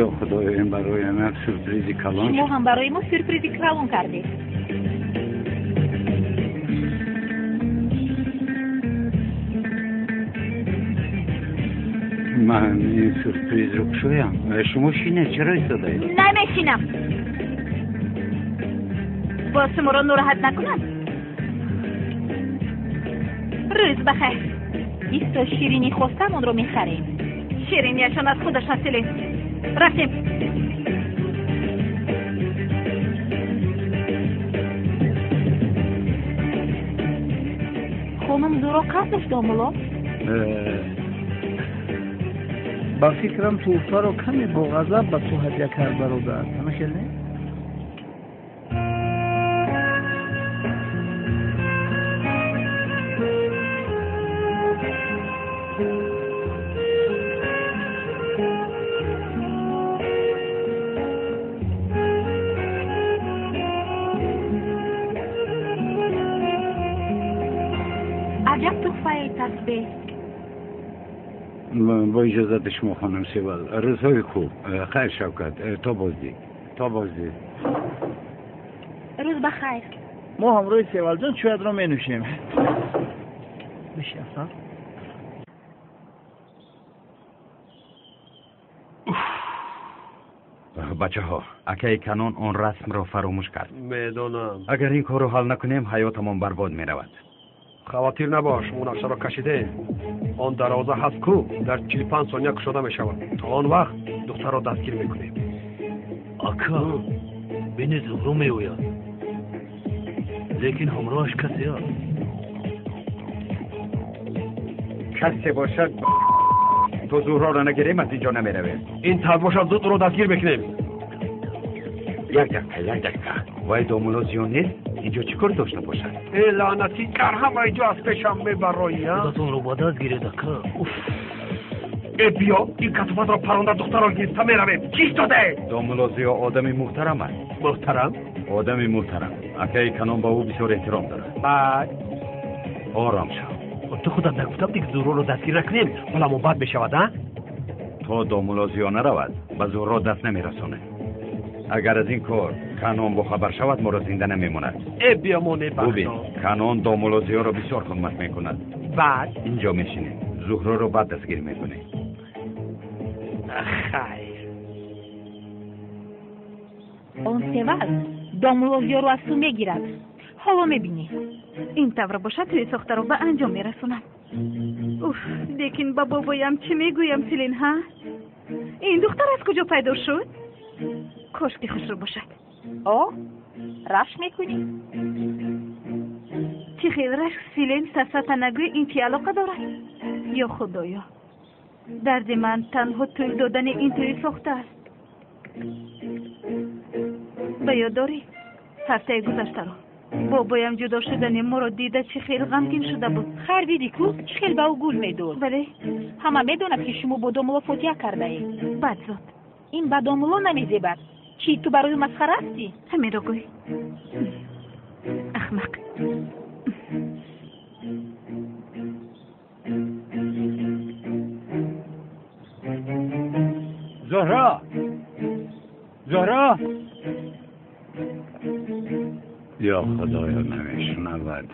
Ё Худоё, ин бароям як сюрпризи калон. Шумо ҳам барои мо сюрпризи калон кардед. Ман ин сюрпризро кушоям. Шумо шинед, чаро истодаед? Намешинам. Боз шуморо нороҳат накунам. Рӯз бахайр. Исто, ширинӣ хостам, онро мехарем. Ширинияшон аз худашон, Селин. Рафтем. Хонум Зуро қасд дошт, домулло? Ба фикрам, тӯҳфаро каме бо ғазаб ба ту ҳадя кард, бародар. Ҳама хел не? Аҷаб тӯҳфае, тасбеҳ. Бо иҷозати шумо, хонум Севал, рӯзҳои хуб. Хайр, Шавкат, то боздид, то боздид. Рӯз ба хайр. Мо ҳамроҳи Севалҷон чоятро менӯшем. Бишин, Ҳасан. Бачаҳо, акаи Канон он расмро фаромӯш кард. Медонам. Агар ин корро ҳал накунем, ҳаётамон барбод меравад. Хавотир набош, мо нақшаро кашидем. Он дарвоза ҳаст ку, дар 45 сония кушода мешавад. То он вақт духтарро дастгир мекунем. Ака, бини Зуҳро меояд. Лекин ҳамроҳаш касе аст. Касе бошад, то Зуҳроро нагирем, аз инҷо намеравем. Ин тавр бошад, зуд ӯро дастгир мекунем. Як дақиқа, як дақиқа. Вай домулло зиён нест? Инҷо чӣ кор дошта бошад? Э, лаънатӣ, дар ҳамаи ҷо аз пешам мебароӣ, а? Худатонро ба даст гиред, ака. Уф. Э, биё, ин касофатро паронда духтарро гирифта меравем. Чӣ шуде? Домулло Зиё одами муҳтарам аст. Муҳтарам? Одами муҳтарам. Акаи Канон ба ӯ бисёр эҳтиром дорад. Баъд? Ором шав. Ту худат нагуфтам, ки Зуҳроро дастгир накунем, ҳоламон бад мешавад, а? То домулло Зиё наравад, ба Зуҳро даст намерасонем. Агар аз ин кор Канон бохабар шавад, моро зинда намемонад. Э, биёмоне бахто. Бубин, Канон домулло Зиёро бисёр ҳурмат мекунад. Баъд? Инҷо мешинем. Зуҳроро баъд дастгир мекунем. Хайр. Он Севал домулло Зиёро аз ту мегирад. Ҳоло мебинӣ. Ин тавр бошад, тӯи сохтаро ба анҷом мерасонам. Уф, лекин ба бобоям чӣ мегӯям, Селин, ҳа? Ин духтар аз куҷо пайдо шуд? Кошки хушрӯ бошад. О, рашк мекунӣ? Чӣ хел рашк, Селин? Сафсата нагӯй, ин чӣ алоқа дорад? Ё худоё, дарди ман танҳо тӯй додани ин тӯи сохта аст. Ба ёд дорӣ ҳафтаи гузаштаро? Бобоям ҷудо шудани моро дида чӣ хел ғамгин шуда буд. Хайр, дидӣ ку, чӣ хел ба ӯ гул медод. Бале. Ҳама медонад, ки шумо бо домулло фотиҳа кардаед. Бадзод. Ин ба домулло намезебад. Чӣ, ту барои ӯ масхара ҳастӣ? Ҳаминро гӯй. Ахмақ. Зуҳро! Зуҳро! Ё худоё, намешунавад,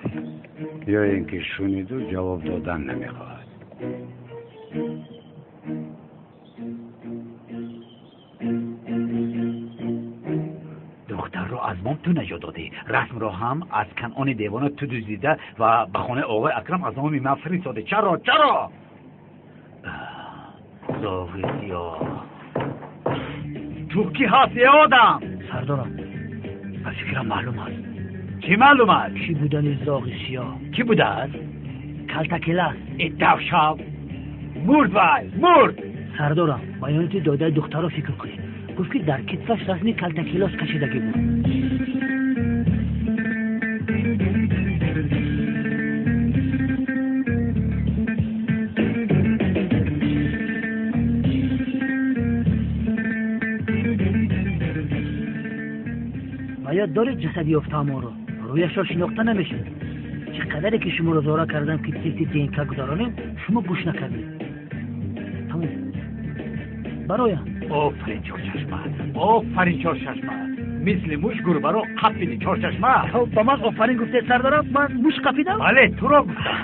ё ин ки шуниду ҷавоб додан намехоҳад. Духтарро аз мом ту наҷот додӣ, расмро ҳам аз Канони девона ту дуздида ва ба хонаи оғои Акрам аз номи ман фиристодӣ. Чаро, чаро? Зоғи сиёҳ, ту кӣ ҳастӣ, э одам? Сардорам, ба фикрам маълум аст. Чӣ маълум аст? Кӣ будани зоғи сиёҳ. Кӣ будааст? Калтакелас. Э, давшав, мурд вай, мурд. Сардорам, баёноти додаи духтарро фикр кунед. Гуфт, ки дар китфаш расми Калтакелос кашидагӣ буд. Ба ёд доред ҷасади ёфтаамонро? Рӯяшро шинохта намешуд. Чӣ қадаре ки шуморо зора кардам, ки тести ДНК гузаронем, шумо гӯш накардед. Тамом. Бароям. Офарин, Чорчашма, офарин, Чорчашма. Мисли муш гурбаро қапиди, Чорчашма. Ба ман офарин гуфтед, сардарам? Ман муш қапидам? Бале, туро гуфтам.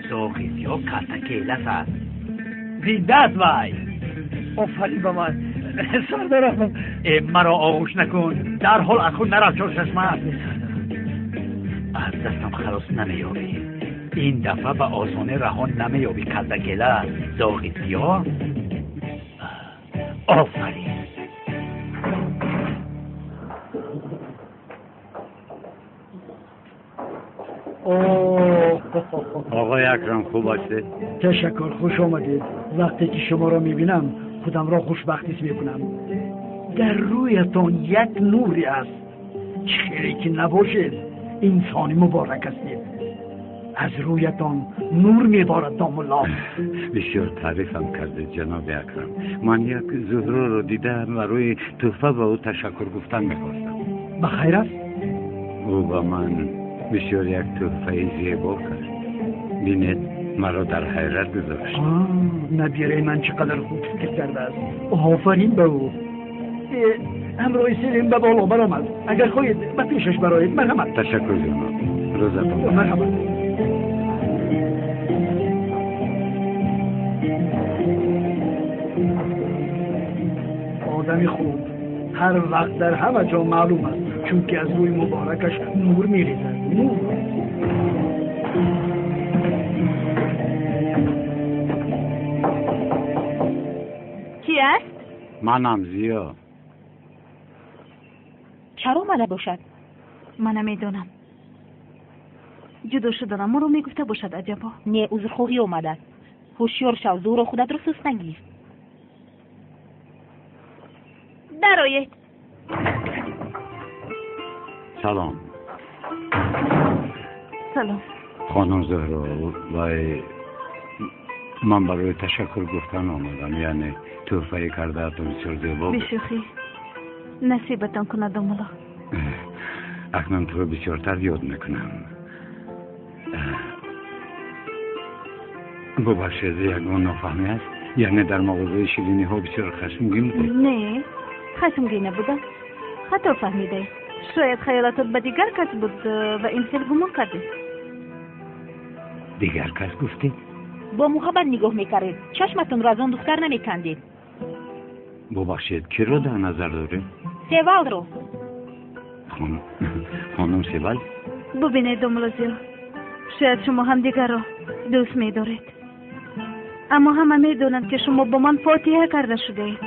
Зоғи сиёҳ калтакелас аст. Зинда аст вай. Офарин ба ман, сардарам. Э, маро оғӯш накун. Дарҳол аз худ нарав, Чорчашма. Аз дастам халос намеёбӣ. Ин дафъа ба осонӣ раҳо намеёбӣ, калтакелас, зоғи сиёҳ. Офарин. Оғои Акрам, хуб ҳастед? Ташаккур, хуш омадед. Вақте ки шуморо мебинам, худамро хушбахт ҳис мекунам. Дар рӯятон як нуре аст. Чӣ хеле ки набошед, инсони муборак ҳастед. Аз рӯятон нур меборад, домулло. Бисёр таърифам кардед, ҷаноби Акрам. Ман як Зуҳроро дида барои тӯҳфа ба ӯ ташаккур гуфтан мехостам. Ба хайр аст? Ӯ ба ман бисёр як тӯҳфаи зебо кард. Бинед, маро дар ҳайрат гузошт. Набираи ман чӣ қадар хуб фикр кардааст. Офарин ба ӯ. Ҳамроҳи Селим ба боло баромад. Агар хоҳед ба пешаш бароед. Марҳамат. Ташаккур ҷаноб. Рӯзатон. Марҳамат. Одами хуб ҳар вақт дар ҳама ҷо маълум аст, чунки аз рӯи муборакаш нур мерезад. Нур. Ки аст? Манам Зиё. Чаро омада бошад? Ман намедонам. Ҷудо шуданам моро мегуфта бошад аҷабо. Не, узрхоҳӣ омадааст. Ҳушёр шав, Зуҳро худатро суст нагир. Дароед. Салом. Салом. Хонум Зуҳро, вай ман барои ташаккур гуфтан омадам. Яъне тӯҳфае кардаатон бисёр зебо. Бешӯхӣ. Насибатон кунад домулло. Акнун туро бисёртар ёд мекунам. Бубахшед, ягон нофаҳмӣ аст? Яъне дар мағозаи шириниҳо бисёр хашмгин будед? Не, хашмгин набудам. Хато фаҳмидаед. Шояд хаёлатот ба дигар кас буд ва ин хел гумон кардед. Дигар кас гуфтед? Бо муҳаббат нигоҳ мекардед. Чашматонро аз он духтар намекандед. Бубахшед, киро дар назар доред? Севалро. Хонум Севал? Бубинед, домулло Зиё, шояд шумо ҳамдигарро дӯст медоред. Аммо ҳама медонанд, ки шумо бо ман фотиҳа карда шудаед.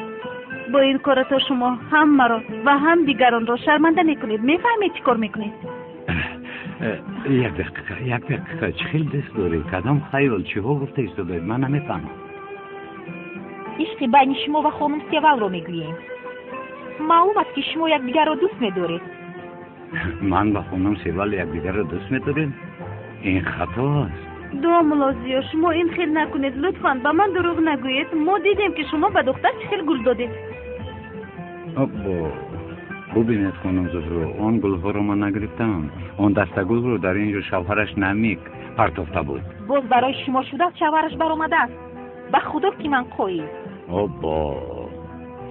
Бо ин корато шумо ҳам маро ва ҳам дигаронро шарманда мекунед. Мефаҳмед чӣ кор мекунед? Як дақиқа, як дақиқа. Чӣ хел дӯст доред? Кадом хаёл? Чиҳо гуфта истодаед? Ман намефаҳмам. Ишқи байни шумо ва хонум Севалро мегӯем. Маълум аст, ки шумо якдигарро дӯст медоред. Ман ва хонум Севал якдигарро дӯст медорем? Ин хато аст. Домулло Зиё, шумо ин хел накунед. Лутфан ба ман дурӯғ нагӯед. Мо дидем, ки шумо ба духтар чӣ хел гул додед. Аббо, бубинед хонум Зуҳро, он гулҳоро ман нагирифтам. Он дастагулро дар ин ҷо шавҳараш Намик партофта буд. Боз барои шумо шудааст, шавҳараш баромадааст. Ба худо ки ман қоил. Аббо,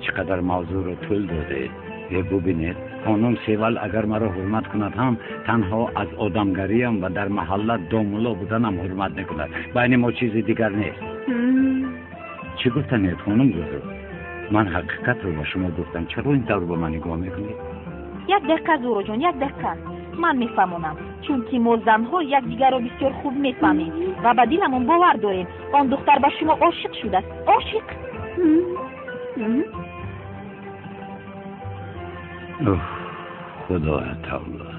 чӣ қадар мавзӯъро тӯл додед. Е, бубинед, хонум Севал агар маро ҳурмат кунад ҳам, танҳо аз одамгариям ва дар маҳалла домулло буданам ҳурмат мекунад. Байни мо чизи дигар нест. Чӣ гуфтанед, хонум Зуҳро? Ман ҳақиқатро ба шумо гуфтам. Чаро ин тавр ба ман нигоҳ мекунед? Як дақиқа, Зуҳроҷон, як дақиқа. Ман мефаҳмонам, чунки мо занҳо якдигарро бисёр хуб мефаҳмем ва ба диламон бовар дорем. Он духтар ба шумо ошиқ шудааст. Ошиқ. Худоя тавба.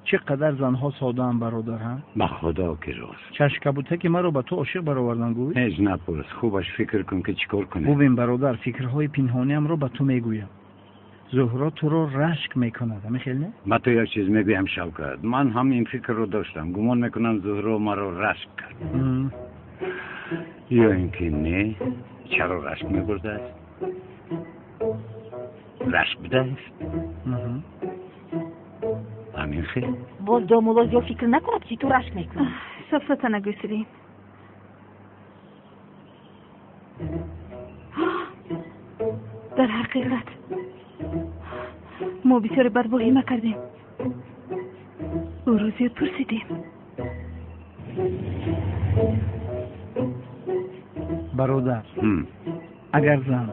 Чӣ қадар занҳо содаам, бародар, ҳа? Ба худо ки рост. Чашкабута ки маро ба ту ошиқ баровардан гӯй? Ҳеҷ напурс. Хубаш фикр кун, ки чӣ кор кунем. Бубин, бародар, фикрҳои пинҳониамро ба ту мегӯям. Зуҳро туро рашк мекунад, ҳамин хел не? Ба ту як чиз мегӯям, Шавкат. Ман ҳам ин фикрро доштам. Гумон мекунам, Зуҳро маро рашк кард. Ё ин ки не? Чаро рашк мебурдааст? Рашк будааст? Ҳамин хел. Боз домулло Зиё фикр накунад, ки ту рашк мекунӣ. Сафсата нагӯй, Селим. Дар ҳақиқат мо бисёре бадвоҳима кардем. Ӯро зиёд пурсидем. Бародар, агар зан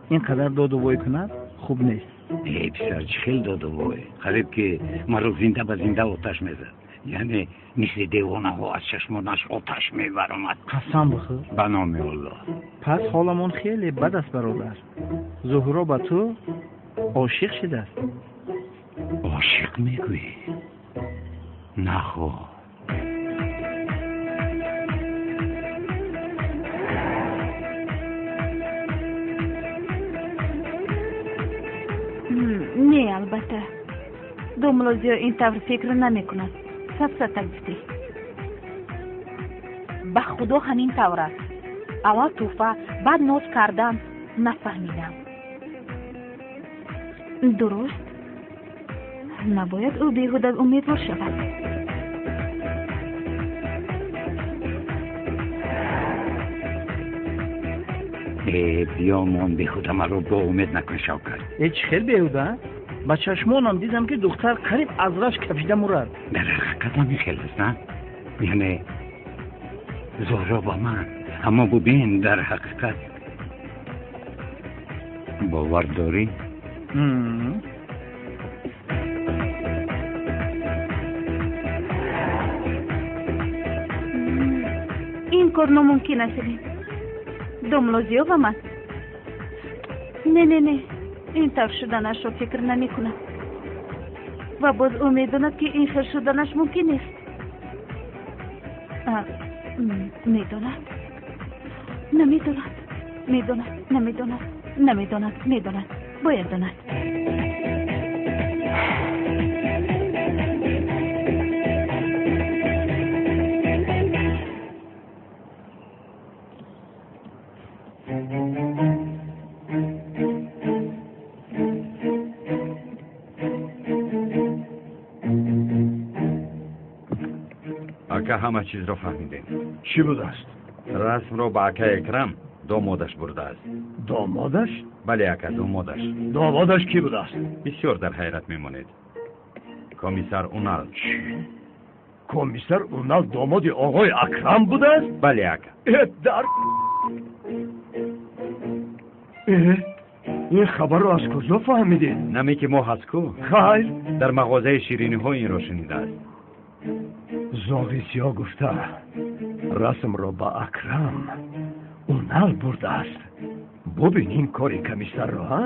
ин қадар доду вой кунад, хуб нест. Эй писар, чӣ хел доду вой? Қариб ки маро зинда ба зинда оташ мезад. Яъне мисли девонаҳо аз чашмонаш оташ мебаромад. Қасам бихӯр. Ба номи Аллоҳ. Пас ҳоламон хеле бад аст, бародар. Зуҳро ба ту ошиқ шудааст. Ошиқ мегӯӣ? Нахо. Не, албатта. Домулло Зиё ин тавр фикр намекунад. Сафсата гуфтӣ. Ба худо ҳамин тавр аст. Аввал тӯҳфа, баъд ноз кардан. Нафаҳмидам. Дуруст. Набояд ӯ беҳуда умедвор шавад. Биёмон, беҳуда маро бо умед накун, Шавкат. Э, чӣ хел беҳуда? Ба чашмонам дидам, ки духтар қариб аз рашк кафида мурад. Дар ҳақиқат ҳамин хел аст, на? Яъне Зуҳро ба ман, аммо бубин, дар ҳақиқат бовар дорӣ? Ин кор номумкин аст, Селим. Домло Зиё ва ман. Не, не, не, ин тавр шуданашро фикр намекунам. Ва боз ӯ медонад, ки ин хел шуданаш мумкин нест. Медонад, намедонад, медонад, намедонад, намедонад, медонад, бояд донад. Ака, ҳама чизро фаҳмидем. Чӣ будааст? Расмро ба акаи Акрам домодаш бурдааст. Домодаш? Бале, ака, домодаш. Домодаш кӣ будааст? Бисёр дар ҳайрат мемонед. Комиссар Унал. Чӣ? Комиссар Унал домоди оғои Акрам будааст? Бале, ака. Э, дар э, ин хабарро аз куҷо фаҳмидед? Наме ки мо ҳаст ку? Хайр. Дар мағозаи шириниҳо инро шунидааст. Зоғи сиёҳ гуфта, расмро ба Акрам Унал бурдааст. Бубин ин кори комиссарро, ҳа?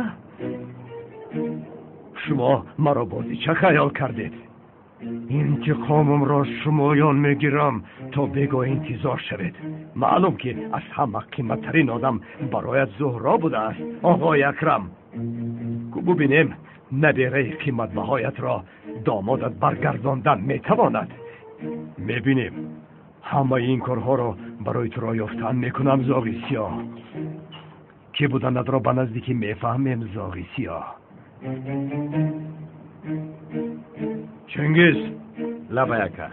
Шумо маро бозича хаёл кардед. Интиқомамро шумоён мегирам, то бего интизор шавед. Маълум ки аз ҳама қиматтарин одам бароят Зуҳро будааст, оғои Акрам. Ку бубинем, набераи қиматбаҳоятро домодат баргардондан метавонад. Мебинем. Ҳамаи ин корҳоро барои туро ёфтан мекунам, зоғи сиёҳ. Кӣ буданатро ба наздикӣ мефаҳмем, зоғи сиёҳ. Чингиз. Лабай, ака.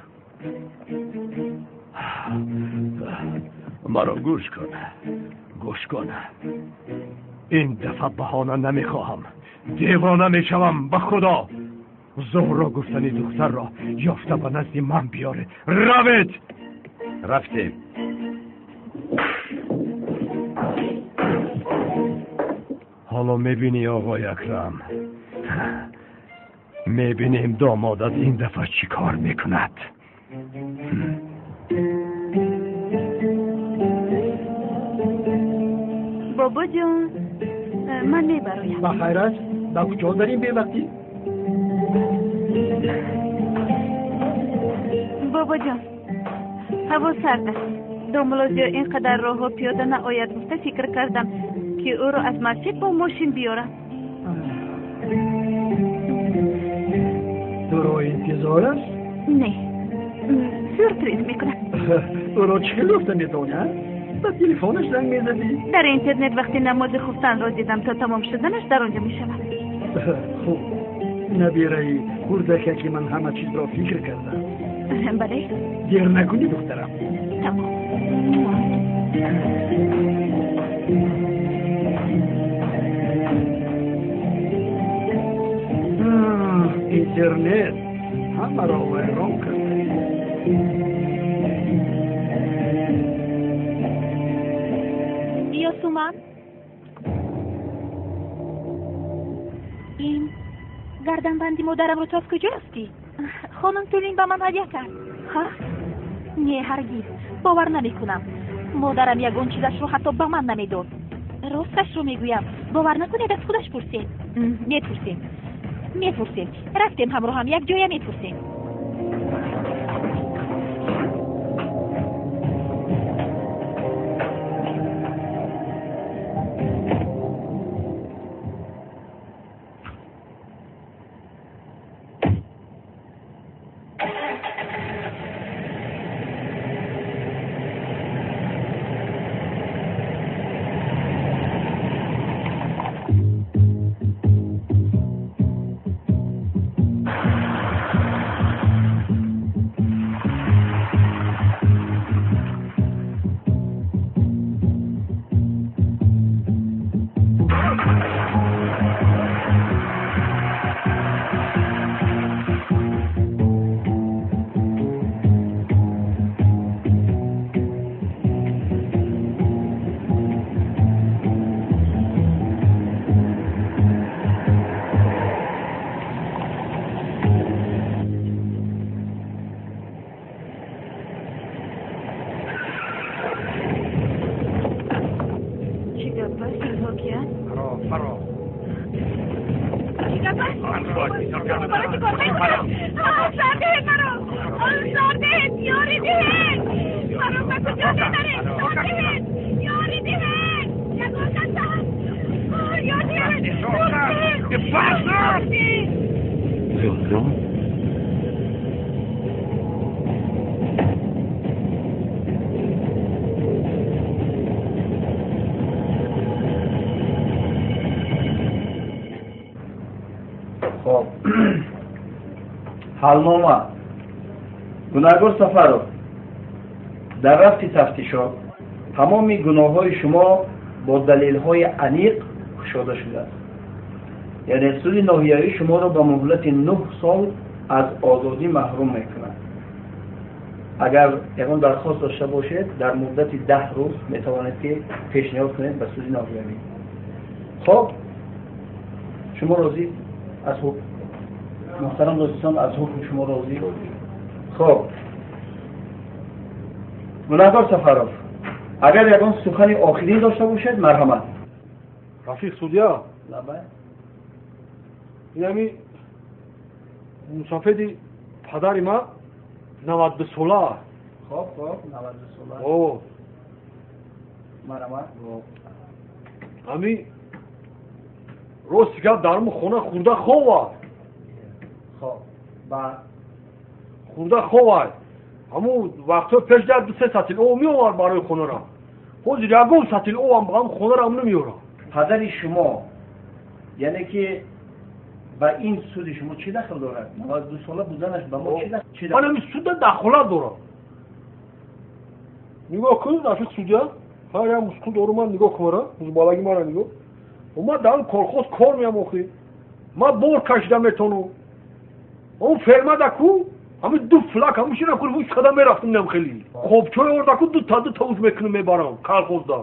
Маро гӯш кун, гӯш кун. Ин дафъа баҳона намехоҳам. Девона мешавам, ба худо. Зуҳро гуфтани духтарро ёфта ба назди ман биёред. Равед! Рафтем. Ҳоло мебинӣ, оғои Акрам. Мебинем домодат ин дафъа чӣ кор мекунад. Бобоҷон, ман мебароям. Ба хайр аст? Ба куҷо дар ин бевақтӣ? Бобоҷон, ҳаво сард аст. Домло Зиё ин қадар роҳҳо пиёда наояд гуфта фикр кардам, ки ӯро аз масҷид бо мошин биёрам. Туро интизор аст? Не, сюрприз мекунам. Ӯро чӣ хел ёфта метавонӣ, а? Ба телефонаш занг мезадӣ? Дар интернет вақти намози хуфтанро дидам, то тамом шуданаш дар он ҷо мешавад. Хуб, набираи хурдакаки ман ҳама чизро фикр кардам. Бале. Дер накунӣ, духтарам. Тамом. Интернет ҳамаро вайрон кард. Ёсуман, ин гарданбанди модарамро ту аз куҷо ёфтӣ? Хонум Тулин ба ман ҳадя кард. Ҳа? Не, ҳаргиз бовар намекунам. Модарам ягон чизашро ҳатто ба ман намедод. Росташро мегӯям, бовар накунед, аз худаш пурсед. Мепурсем, мепурсем. Рафтем ҳамроҳам як ҷоя мепурсем. Гапа, инҳо киянд? Фаро, фаро. Чӣ гап аст? Маро чӣ кор мекунад? Сар диҳед маро! Сар диҳед! Ёрӣ диҳед! Маро ба куҷо мебаред? Сар диҳед! Ёрӣ диҳед! Ягон кас аст? Ёрӣ диҳед! Зуҳро? Хоб, ҳалнома. Гунаҳгор Сафаров, дар рафти тафтишот тамоми гуноҳҳои шумо бо далелҳои аниқ кушода шудааст. Яъне суди ноҳиявӣ шуморо ба муҳлати 9 сол аз озодӣ маҳрум мекунад. Агар ягон дархост дошта бошед, дар муддати 10 рӯз метавонед ки пешниҳод кунед ба суди ноҳиявӣ. Хоб, шумо розӣ аз ҳукм? Муҳтарам дӯстон, аз ҳукми шумо розӣ? Хоб, гунаҳгор Сафаров, агар ягон сухани охирин дошта бошед, марҳамат. Рафиқ судья, лабай. Инами мусафеди падари ма 92 сола. Хоб, хоб, 92 сола. О, марҳамат. Ами рости гап, дар хона хурда хова. Хоб, баъд? Хурда ховай. Ҳамун вақтҳои пеш дар 2-3 сатил об меовард барои хонара. Ҳозир ягон сатил обам ба ҳам хонарам намеорам. Падари шумо, яъне ки ба ин суди шумо чӣ дахл дорад? 92 сола буданаш ба мо чӣ дахл? Ман ҳамин суда дахолат дорам. Нигоҳ кун, рафиқ судья, ҳар як мускул дору ман нигоҳ кун мара, музбалаги мара нигоҳ. Ман дар колхоз кор меям охи. Ман бор кашида метонам. Он фермада ку, ҳамин ду флак ҳамин шина кун, ҳуш қадам мерафтам нам хели. Хобчой орда ку, ду та ду та уз мекунам мебарам колхозда.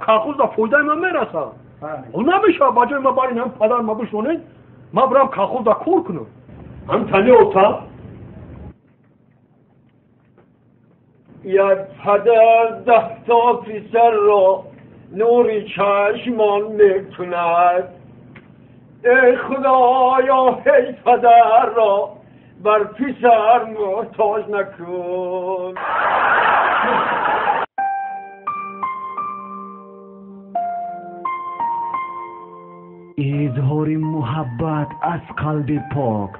Колхозда фоидаи ман мерасад. Он намешавад ба ҷои ман барин ҳам падар ма бишонед, ман бирам колхозда кор кунам. Ҳамин тани ота. Як падар 10 та писарро нури чашмон мекунад. Эй Худоё, ҳеҷ падарро бар писар муҳтоҷ накун. Изҳори муҳаббат аз қалби пок,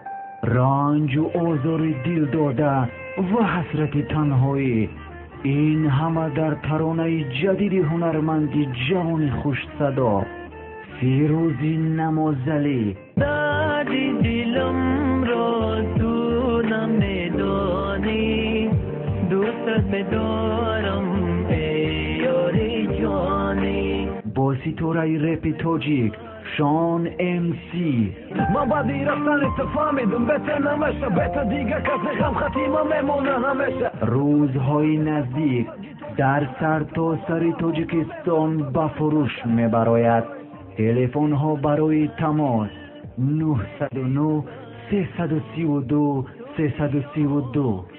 ранҷу озори дил дода ва ҳасрати танҳоӣ, ин ҳама дар таронаи ҷадиди ҳунарманди ҷавони хушсадо Фирӯзи Намозалӣ. Дарди дилам ро ту намедонӣ, дӯстат медорам эй ёри ҷонӣ. Бо ситораи репи тоҷик Шон МС. Ман баъди рафтани ту фаҳмидам, бетер намеша, бета дига касе ғамхатима мемона ҳамеша. Рӯзҳои наздик дар сартосари Тоҷикистон ба фурӯш мебарояд. Телефонҳо барои тамос 909 332 332.